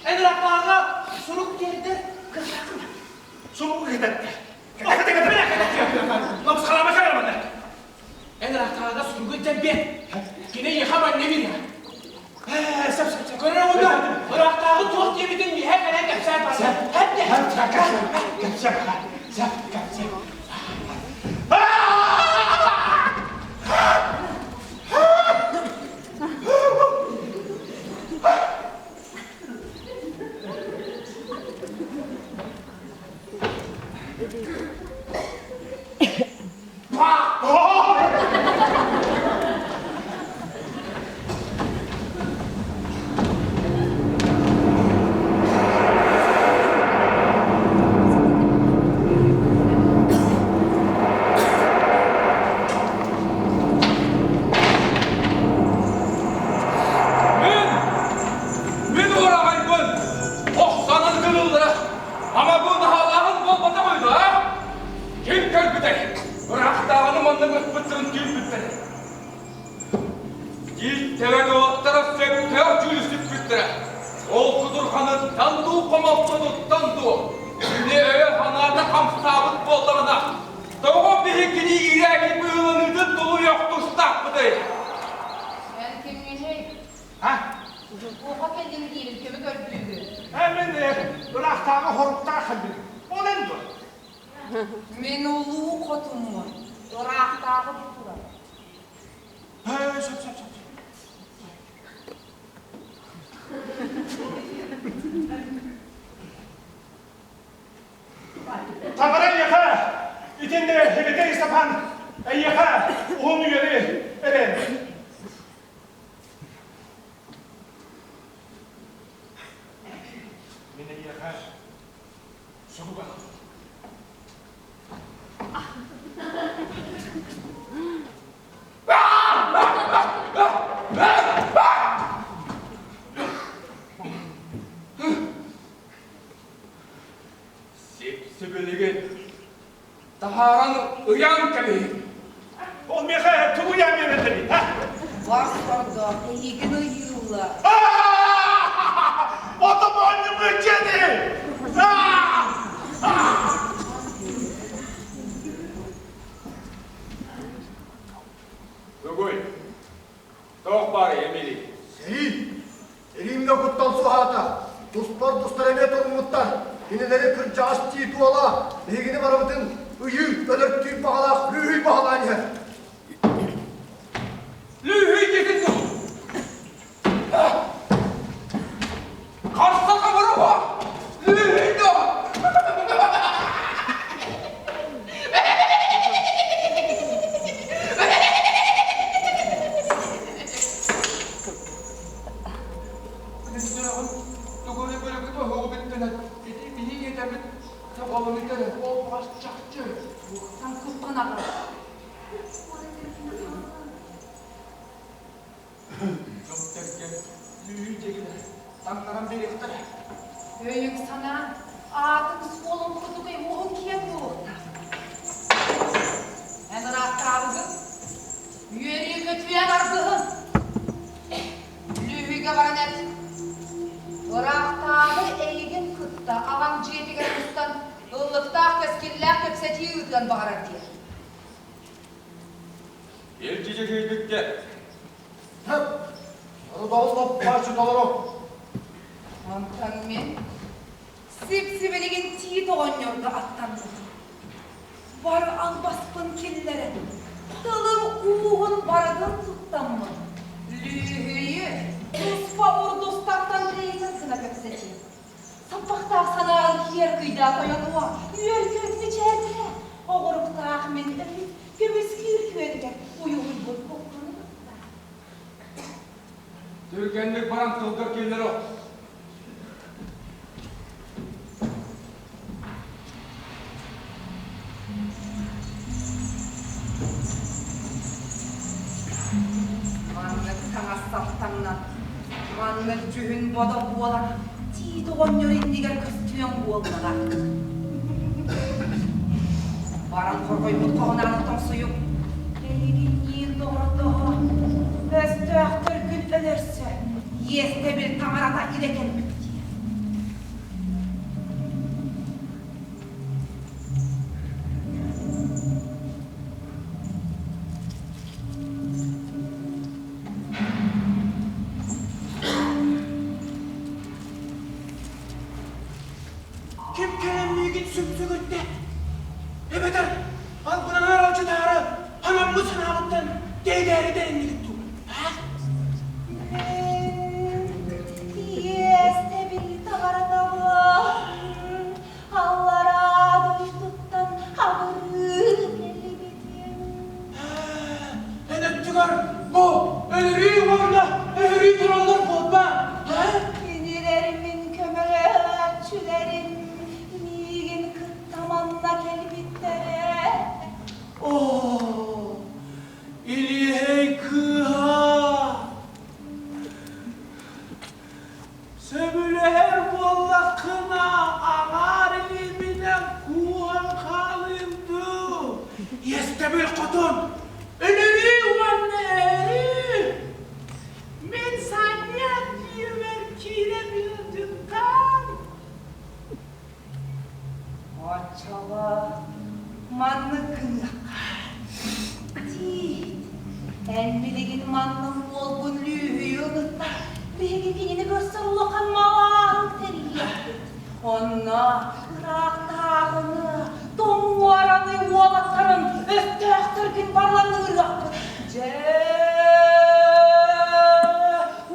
эн ыраахтааҕыга сурук тиэрдэр кыахтааххын. Суругу кэтэттэ. Лапсхалаама кэлэр Эн ыраахтааҕыга суругу илдьэн биэр. Кини эйиэхэ манньа биэриэҕэ. Ээ, сөп, сөп, сөп. Көрөр уонна ыраахтааҕы туох диэбитин миэхэ кэлэн кэпсээн барда. Хэт Кэпсэ, кэпсэ, кэпсэ. Мин, мин уораҕайбын, охсонон кылыллара, ама бу наһаалааһын буолбатах үһү, а? Ким көрбүтэй? Ыраахтааҕыны манна ыппыттарын түүрбүттэрэ. Тиит-тэбэн уолаттара сөптөөх дьүүлү сүкпүттэрэ. Ол кутурҕаныттан дуу, хомолтотуттан дуу, кини өйө-санаата хамсаабыт буоллаҕына, тоҕо биһигини иирээки быһыыланыытын тулуйуох тустаахпытый? Эн кимҥиний? А? Туохха кэллиҥ диирин көмө көрдүүгүн. Э, мин ыраахтааҕы хоруктаах кэлбитим. Ол эн дуо? Мин улуу хотуммун, ыраахтааҕы бу турар. Э, сөп, сөп, сөп. Таҥара эйиэхэ итиннэ Эбэтэ Истапан эйиэхэ уһун үйэни эрэн. Мин эйиэхэ суруга. Сип-сибилигин таһааран ыйан кэбиһиҥ. Ол миэхэ тугу ыйан биэрэллэрий, а? Бар сордоох, эйигин ыйыыллар. Ото моонньуҥҥа дьиэни! Тугуй? Туох баарый, Эмилий? Сэрии! Римҥэ куттал суоһаата, туспар тустар эмиэ туруммуттар. Кинилэри кырдьаҕас тиит уола биһигини барыбытын ыйыы өлөртүүр баҕалаах лүүһүй баһылаан иһэр. Лүүһүй диэтин дуо? Харса хабырыга! Лүүһүй дуо? Мин сүрэҕим тугу эрэ бөрөкүтэ оһоҕу бүттэнэн, ити биһи ийэтэбит саҕаланы кэрэ, ол баҕас чахчы. Туохтан куттанаҕын? Дьон-сэргэ лүүһүй дьэгилэр таҥнаран биэриэхтэрэ. Өйүҥ-санааҥ, аатыҥ-суолуҥ курдук уһун киэҥ буолуохтаах. Эн ыраахтааҕыгын, үөрүү-көтүү аргыһын. Лүүһүйгэ баран эт. Ыраахтааҕы эйигин кытта аҕаҥ дьиэтигэр мустан ыллыктаах кэскиллээх кэпсэтии ыытыан баҕарар диэн. Илдьи дьүһүйбүттэр. Хөп! Ону лоппааччы толору. Онтон мин сип-сибилигин тиит оҕонньорго аттанным. Бары албаспын киллэрэн, тылым ууһун барытын туттаммын, лүүһүйү туспа урдустартан рейтинг гына кэпсэтиим. Саппахтаах санааҕын киэр кыйдаа тойонуо, үөр-көт мичээрдээ, оҕуруктаах мин өй көмүскүүр күөнүгэр уйуһуйбут куттаны кытта. Түргэнник баран тылгар киллэр охс. Маннык таҥас саптаҥнан, маннык дьүһүн-бодо буолан тиит оҕонньор иннигэр көстүөҥ буоллаҕа. Баран хорҕойбут хоһунааны тоҥсуйуҥ. Эйигинниин доҕордоһо, өстөөхтөргүн өлөрсө, иэстэбил таҥарата илэ кэлбит дии. Ким кэлэн миигин сүпсүгүттэ? Эбэтэр албынанар алдьатаары анаммыт санаабыттан тэйдээри тэриннигит дуу? Иэстэбил таҕаратабын, аллараа дойдуттан абырыы кэллибитим. Эн өттүгэр бу өлөрүү уонна өһөрүү тураллар буолба? Кинилэр мин көмөлөһөөччүлэрим миигин кытта манна кэлбиттэрэ. Оо, Илиһэй кыыһа! Сөбүлэһэр буоллаххына, аҥаар илиибинэн кууһан хаалыым дуу? Иэстэбил хотун, өлөрүү уонна өлүү! Мин санньыар дьиэбэр киирэн ыалдьыттаан Оччоҕо маннык гыныахха. Тиит, эн билигин манна уолгун лүүһүйү ыгытта, биһиги кинини көрсөр улахан малааһын тэрийиэхпит. Онно ыраахтааҕыны, тоҥуораны уолаттарын өстөөхтөргүн барыларыныырыахпыт. Дьэ,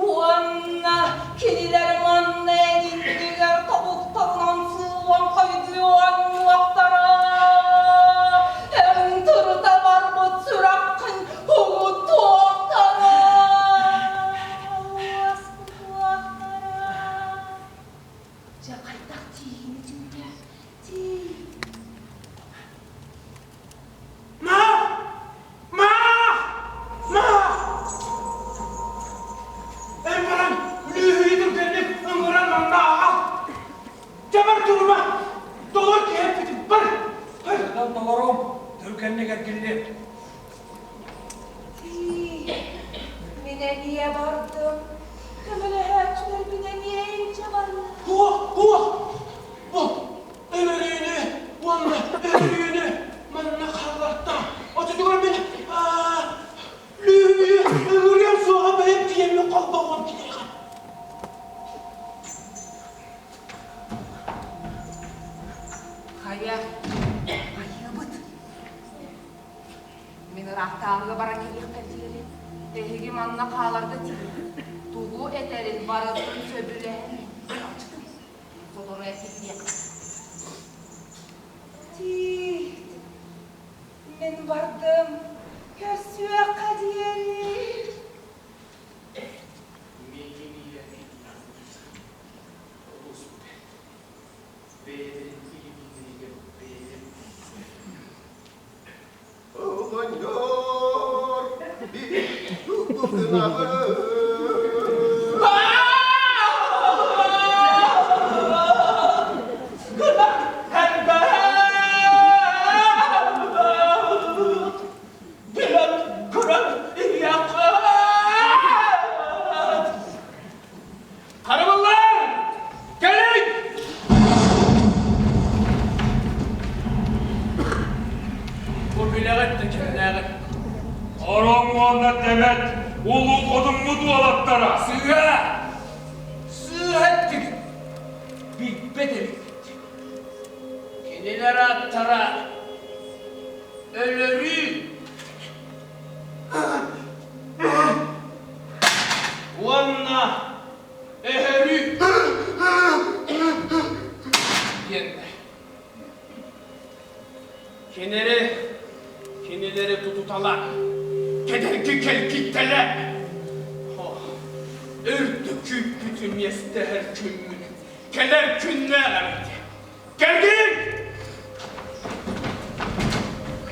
уонна кинилэр манна эн иннигэр тобуктарынан сыыллан хайдыы оонньуохтара. Эн тырыта барбыт сүрэххин угуттуохтара. Уоскутуохтара. Дьэ, хайдах тиийиини тиийдэ? Тиий. Ма! Ма! Ма! Эн баран лүүһүйү түргэнник ыҥыран манна аҕал. Дьабар турума! Толор киһи бар! Бар! Толорум, түргэнник эргиллиэм. Тиий, мин эмиэ бардым. Көмөлөһөөччүлэрбин эмиэ илдьэ барыам. Туох, туох? Бу Өлөрүүнү уонна өлөрүүнү манна хааллартам. Оччотугар мин лүүһүйү ыҥырыам суоҕа бэйэм тиийэммин холбоһуом киниэхэ. Хайа, хайыыбыт? Мин ыраахтааҕыга баран кэлиэхпэр диэри эһиги манна хааларга тиийэн, тугу этэрин барытын сөбүлэһэн аччытым. Сотору эппитиэх. Тиит, мин бардым, көрсүөххэ диэри. гынабын. Билэн көрөн иһиэххит! Харабыллар! Кэлиҥ! Бу билэҕит да кимнээҕит? Ороҥ уонна Дэмэт улуу хотуҥҥут уолаттара! Сыыһа! Сыыһа эттигит! Билбэт эбиккит. Кинилэр ааттара өлөрүү уонна өһөрүү диэннэр. Кинилэри, кинилэри тутуталар, кэдэрги кэлгиттэлэр. Үрдүк күүппүтү миэстэһэр күммүт кэлэр күннээх эбит. Кэлгин!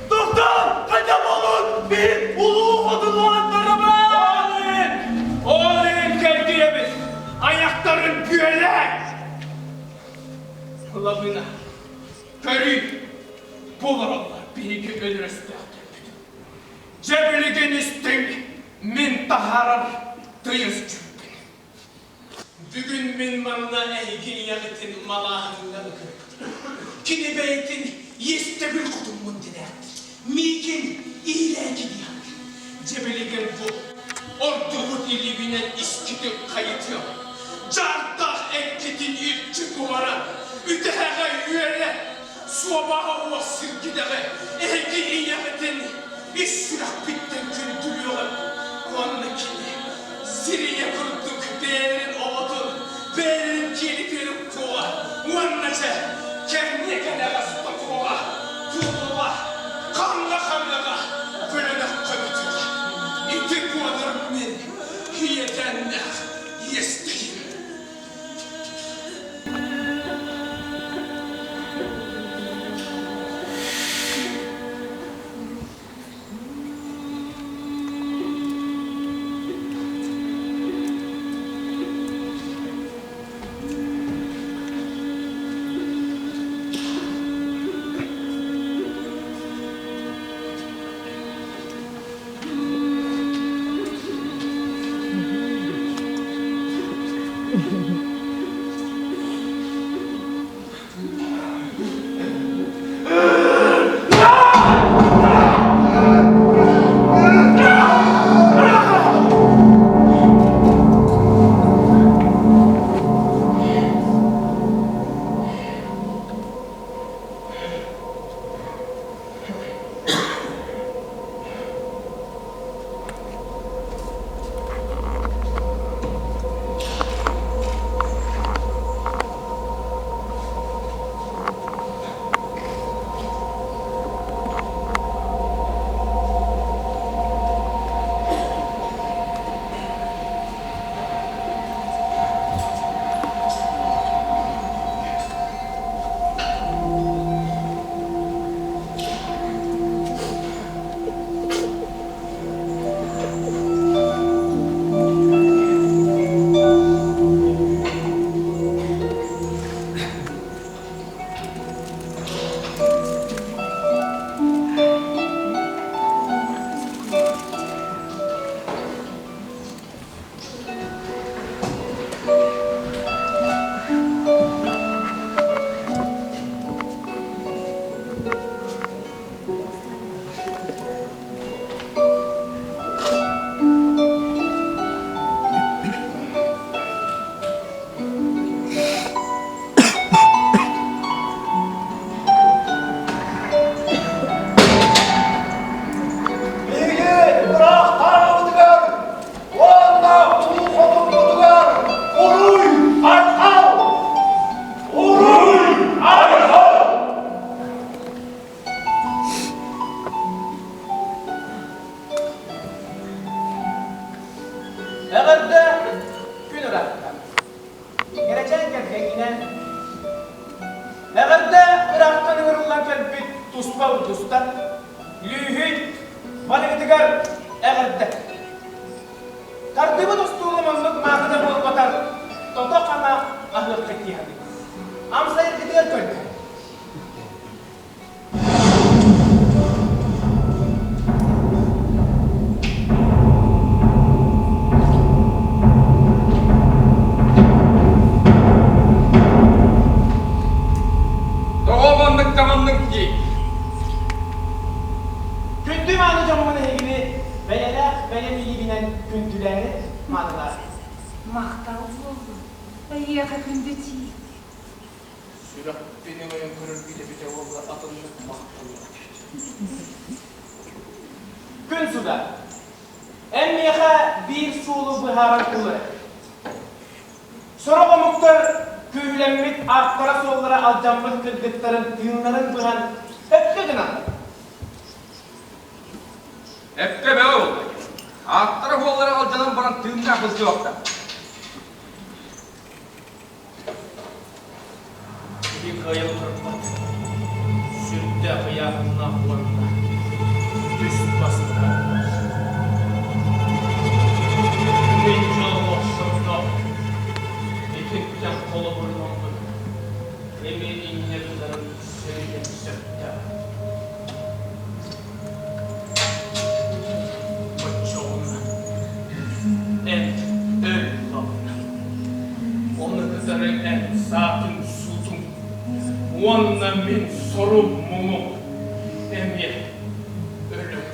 Тохтоо! Хайда буолун? Биир улуу хотунуоттарабыт! Ол иһин, ол иһин кэлгийэбит! Айахтарын бүөлээ! Лавина, көрүй, бу олороллор биһиги өлөрөстөөхтөрбүт. Дьэ билигин истиҥ, мин таһаарар тыйыс дьүппүн. Бүгүн мин манна эһиги ийэҕитин малааһыҥҥа ыҥырбытым. Кини бэйэтин иэстэбил хотуммун дэнээхтир. Миигин иилээки диэхтир. Дьэ билигин бу ордубут илиибинэн искитин хайытыам. Дьаардаах эккитин илдьи кубаран, үтэһэҕэ үөрэ, суобаҕа уох сиргидэҕи эһиги ийэҕитин ис сүрэхпиттэн күндүлүөҕүм. Уонна кини Сирийэ курдук бэйэлэрин оҕотун, бэйэлэрин киэлитигэр уккуоҕа уонна дьэ, кэмниэ кэнэҕэс тотуоҕа, туолуоҕа, хаҥҥа-хаҥҥаҕа бөлөнөххө бүтүөҕэ. Ити буолар мин иэдээннээх иэстэһиим. Биһиги ыраахтааҕыбытыгар уонна улуу хотуммутугар уруй айхал! Уруй айхал! Эҕэрдэ күн ыраахтан. Кэрэчээн кэргэҥҥинэн Эҕэрдэ ыраахтан ыҥырыллан кэлбит туспа улуустан Лүүһүн барыгытыгар эҕэрдэ! Тардыбыт остуолум оннук мааны да буолбатар, тото-хана аһыаххыт дии саныыбын. Амсайаргытыгар көрдөһөбүн. Тоҕо маннык таҥынныҥ дии? Күндү мааны дьоммун эһигини бэйэлээх бэйэм илиибинэн күндүлээри маанылаатым. Махтал буоллун, эйиэхэ күндү тиит. Сүрэхпин өҥөйөн көрөргүт эбитэ уолла атыннык махталлар Күн суда. Эн миэхэ биир суолу быһааран ылар. Сорох омуктар күүһүлэммит ааттара-суоллара алдьаммыт кыргыттарын тыыннарын быһан өпкө гыналлар. Өпкө бөҕө буолла. Ааттара-суоллара алдьанан баран тыыннаах сылдьыбаттар. Киһи кыайан утарбат, сүрдээх ыйааһыннаах уонна түс-бас быһаарыылаах. Мин дьоллоох сордоох, итинтэн холобурун ылбыт, эмиэ инньэ гынарын сэрэйэн сөптөөх. Оччоҕуна эн өл лабына, ону кытары эн саатыҥ-суутуҥ уонна мин сорум-муҥум эмиэ өлүҥ.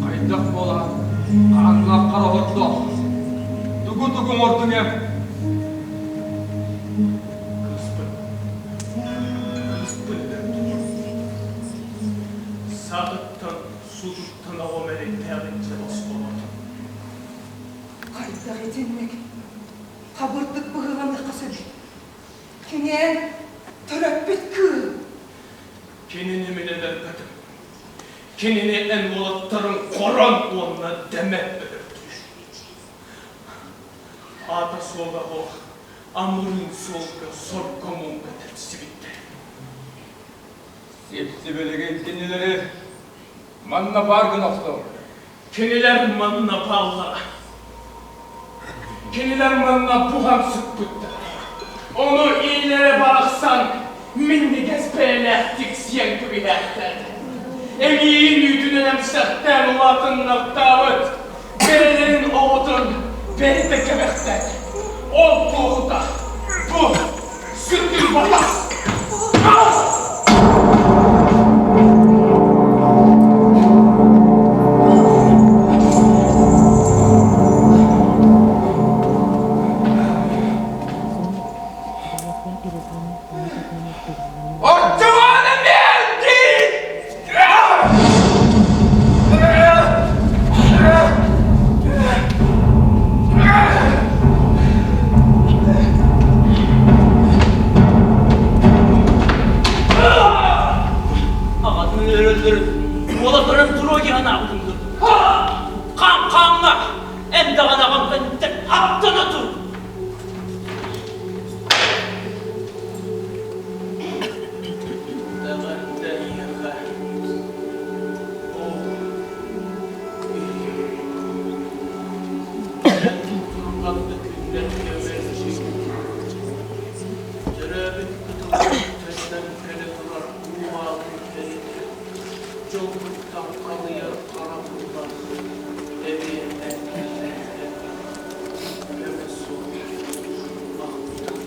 Хайдах буолан хааннааххар оһордо? Тугу-тугу оҥордуҥ эн? Кыыспын, кыыспын өлөрдүм. Саатыттан, сутуттан оҕом эрэйдээҕин дьэ босхолоотум. Хайдах итинник хабырдык быһыыланыахха сөбүй? Киниэн төрөппүт кыыл. Кинини мин өлөрбөтүм. Кинини эн уолаттарыҥ хорон уонна дэмэ өлөрдүлэр. Аата суола суох амырыын суолга сорго муҥга тэпсибиттэр. Сип-сибилигин кинилэри манна баар гына охсор. Кинилэр манна бааллара. Кинилэр манна буһан сыппыттар. Ону иилэрэ барахсан минньигэс бэйэлээхтик сиэн кэбиһээхтээт. Эмиийин үүтүнэн эмсэхтээн улаатыннартаабыт бэйэлэрин оҕотун бэйэтэ кэбэхтээт. Ол туоһута бу сытыы батас. Оччоҕуна мэлдьи Аҕатын өлөрөллөрүн, уолаттарын туруо дии санаабытым дуу? Хаам-хаамҥа эн даҕаны аҕам кэнниттэн аттана тур! Эҕэрдэ эйиэхэ, оо, ийэм. Эн кутурҕан да күннэргэ мэлдьи төрөөбүт кытылгын төннөн кэлэ турар уу аалын кэриэтэ дьолгуттан халыйар хара куллах эмиэ эргиллэргэ көмө суох ахтан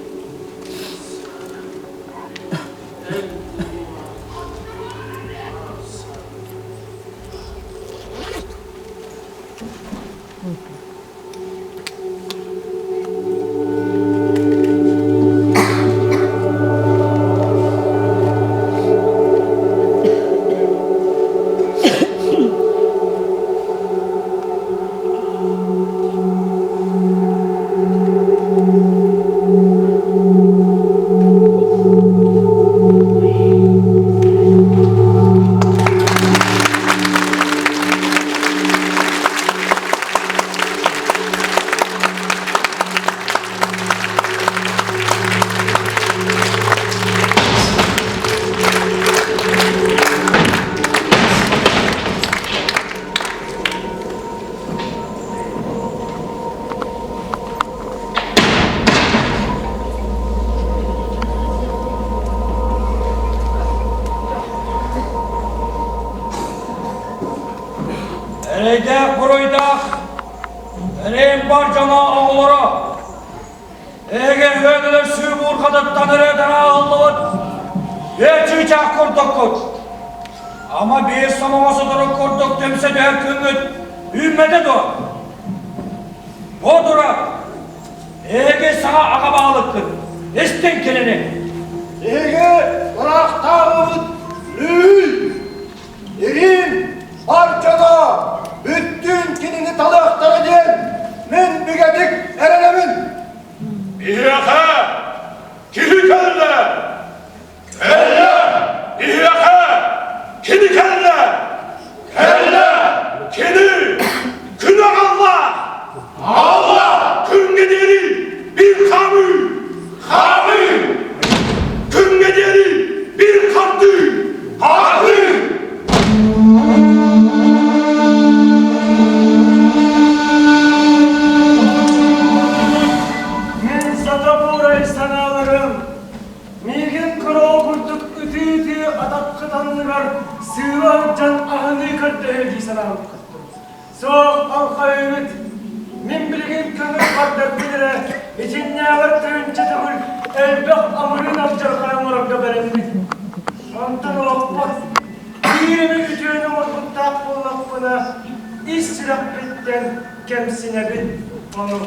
Эн Эрэйдээх-буруйдаах эрэйим бар дьоно оҕолоро, эһиги үөнүлэр сүү буурҕатыттан ырыатан ааҕыллыбыт биир чыычаах курдуккут. Ама биир сомоҕо сотору курдук түмсэ түһэр күҥҥүт үүммэтэ дуо? Бу турар, эһиги саҥа аҕа баһылыккыт, истиҥ кинини. Эһиги ыраахтааҕыбыт Лүүл Ирин бар дьоно бүттүүн кинини талыахтара диэн мин бигэтик эрэнэбин. Биһиэхэ киһи кэллэ! Кэллэ! Биһиэхэ кини кэллэ! Кэллэ! Кини! Күн аҕалла! Аҕалла! Күҥҥэ диэри биир хаамыы! Хаамыы! Күҥҥэ диэри биир хардыы! Хардыы! Мин сата буурай санааларым Миигин кыра курдук ытыы-ытыы атаххыт анныгар сыыла сылдьан аһыныы көрдөһүө дии санаабыккыт. Суох, алхайыгыт. Мин билигин көҥүл бардарбын эрэ, итиннээҕэр тыһыынча төгүл элбэх амырыын алдьархай оҥорорго бэлэммин. Онтон олохпор биир эмэ үтүөнү оҥорбуттаах буоллахпына, ис сүрэхпиттэн кэмсинэбин ону.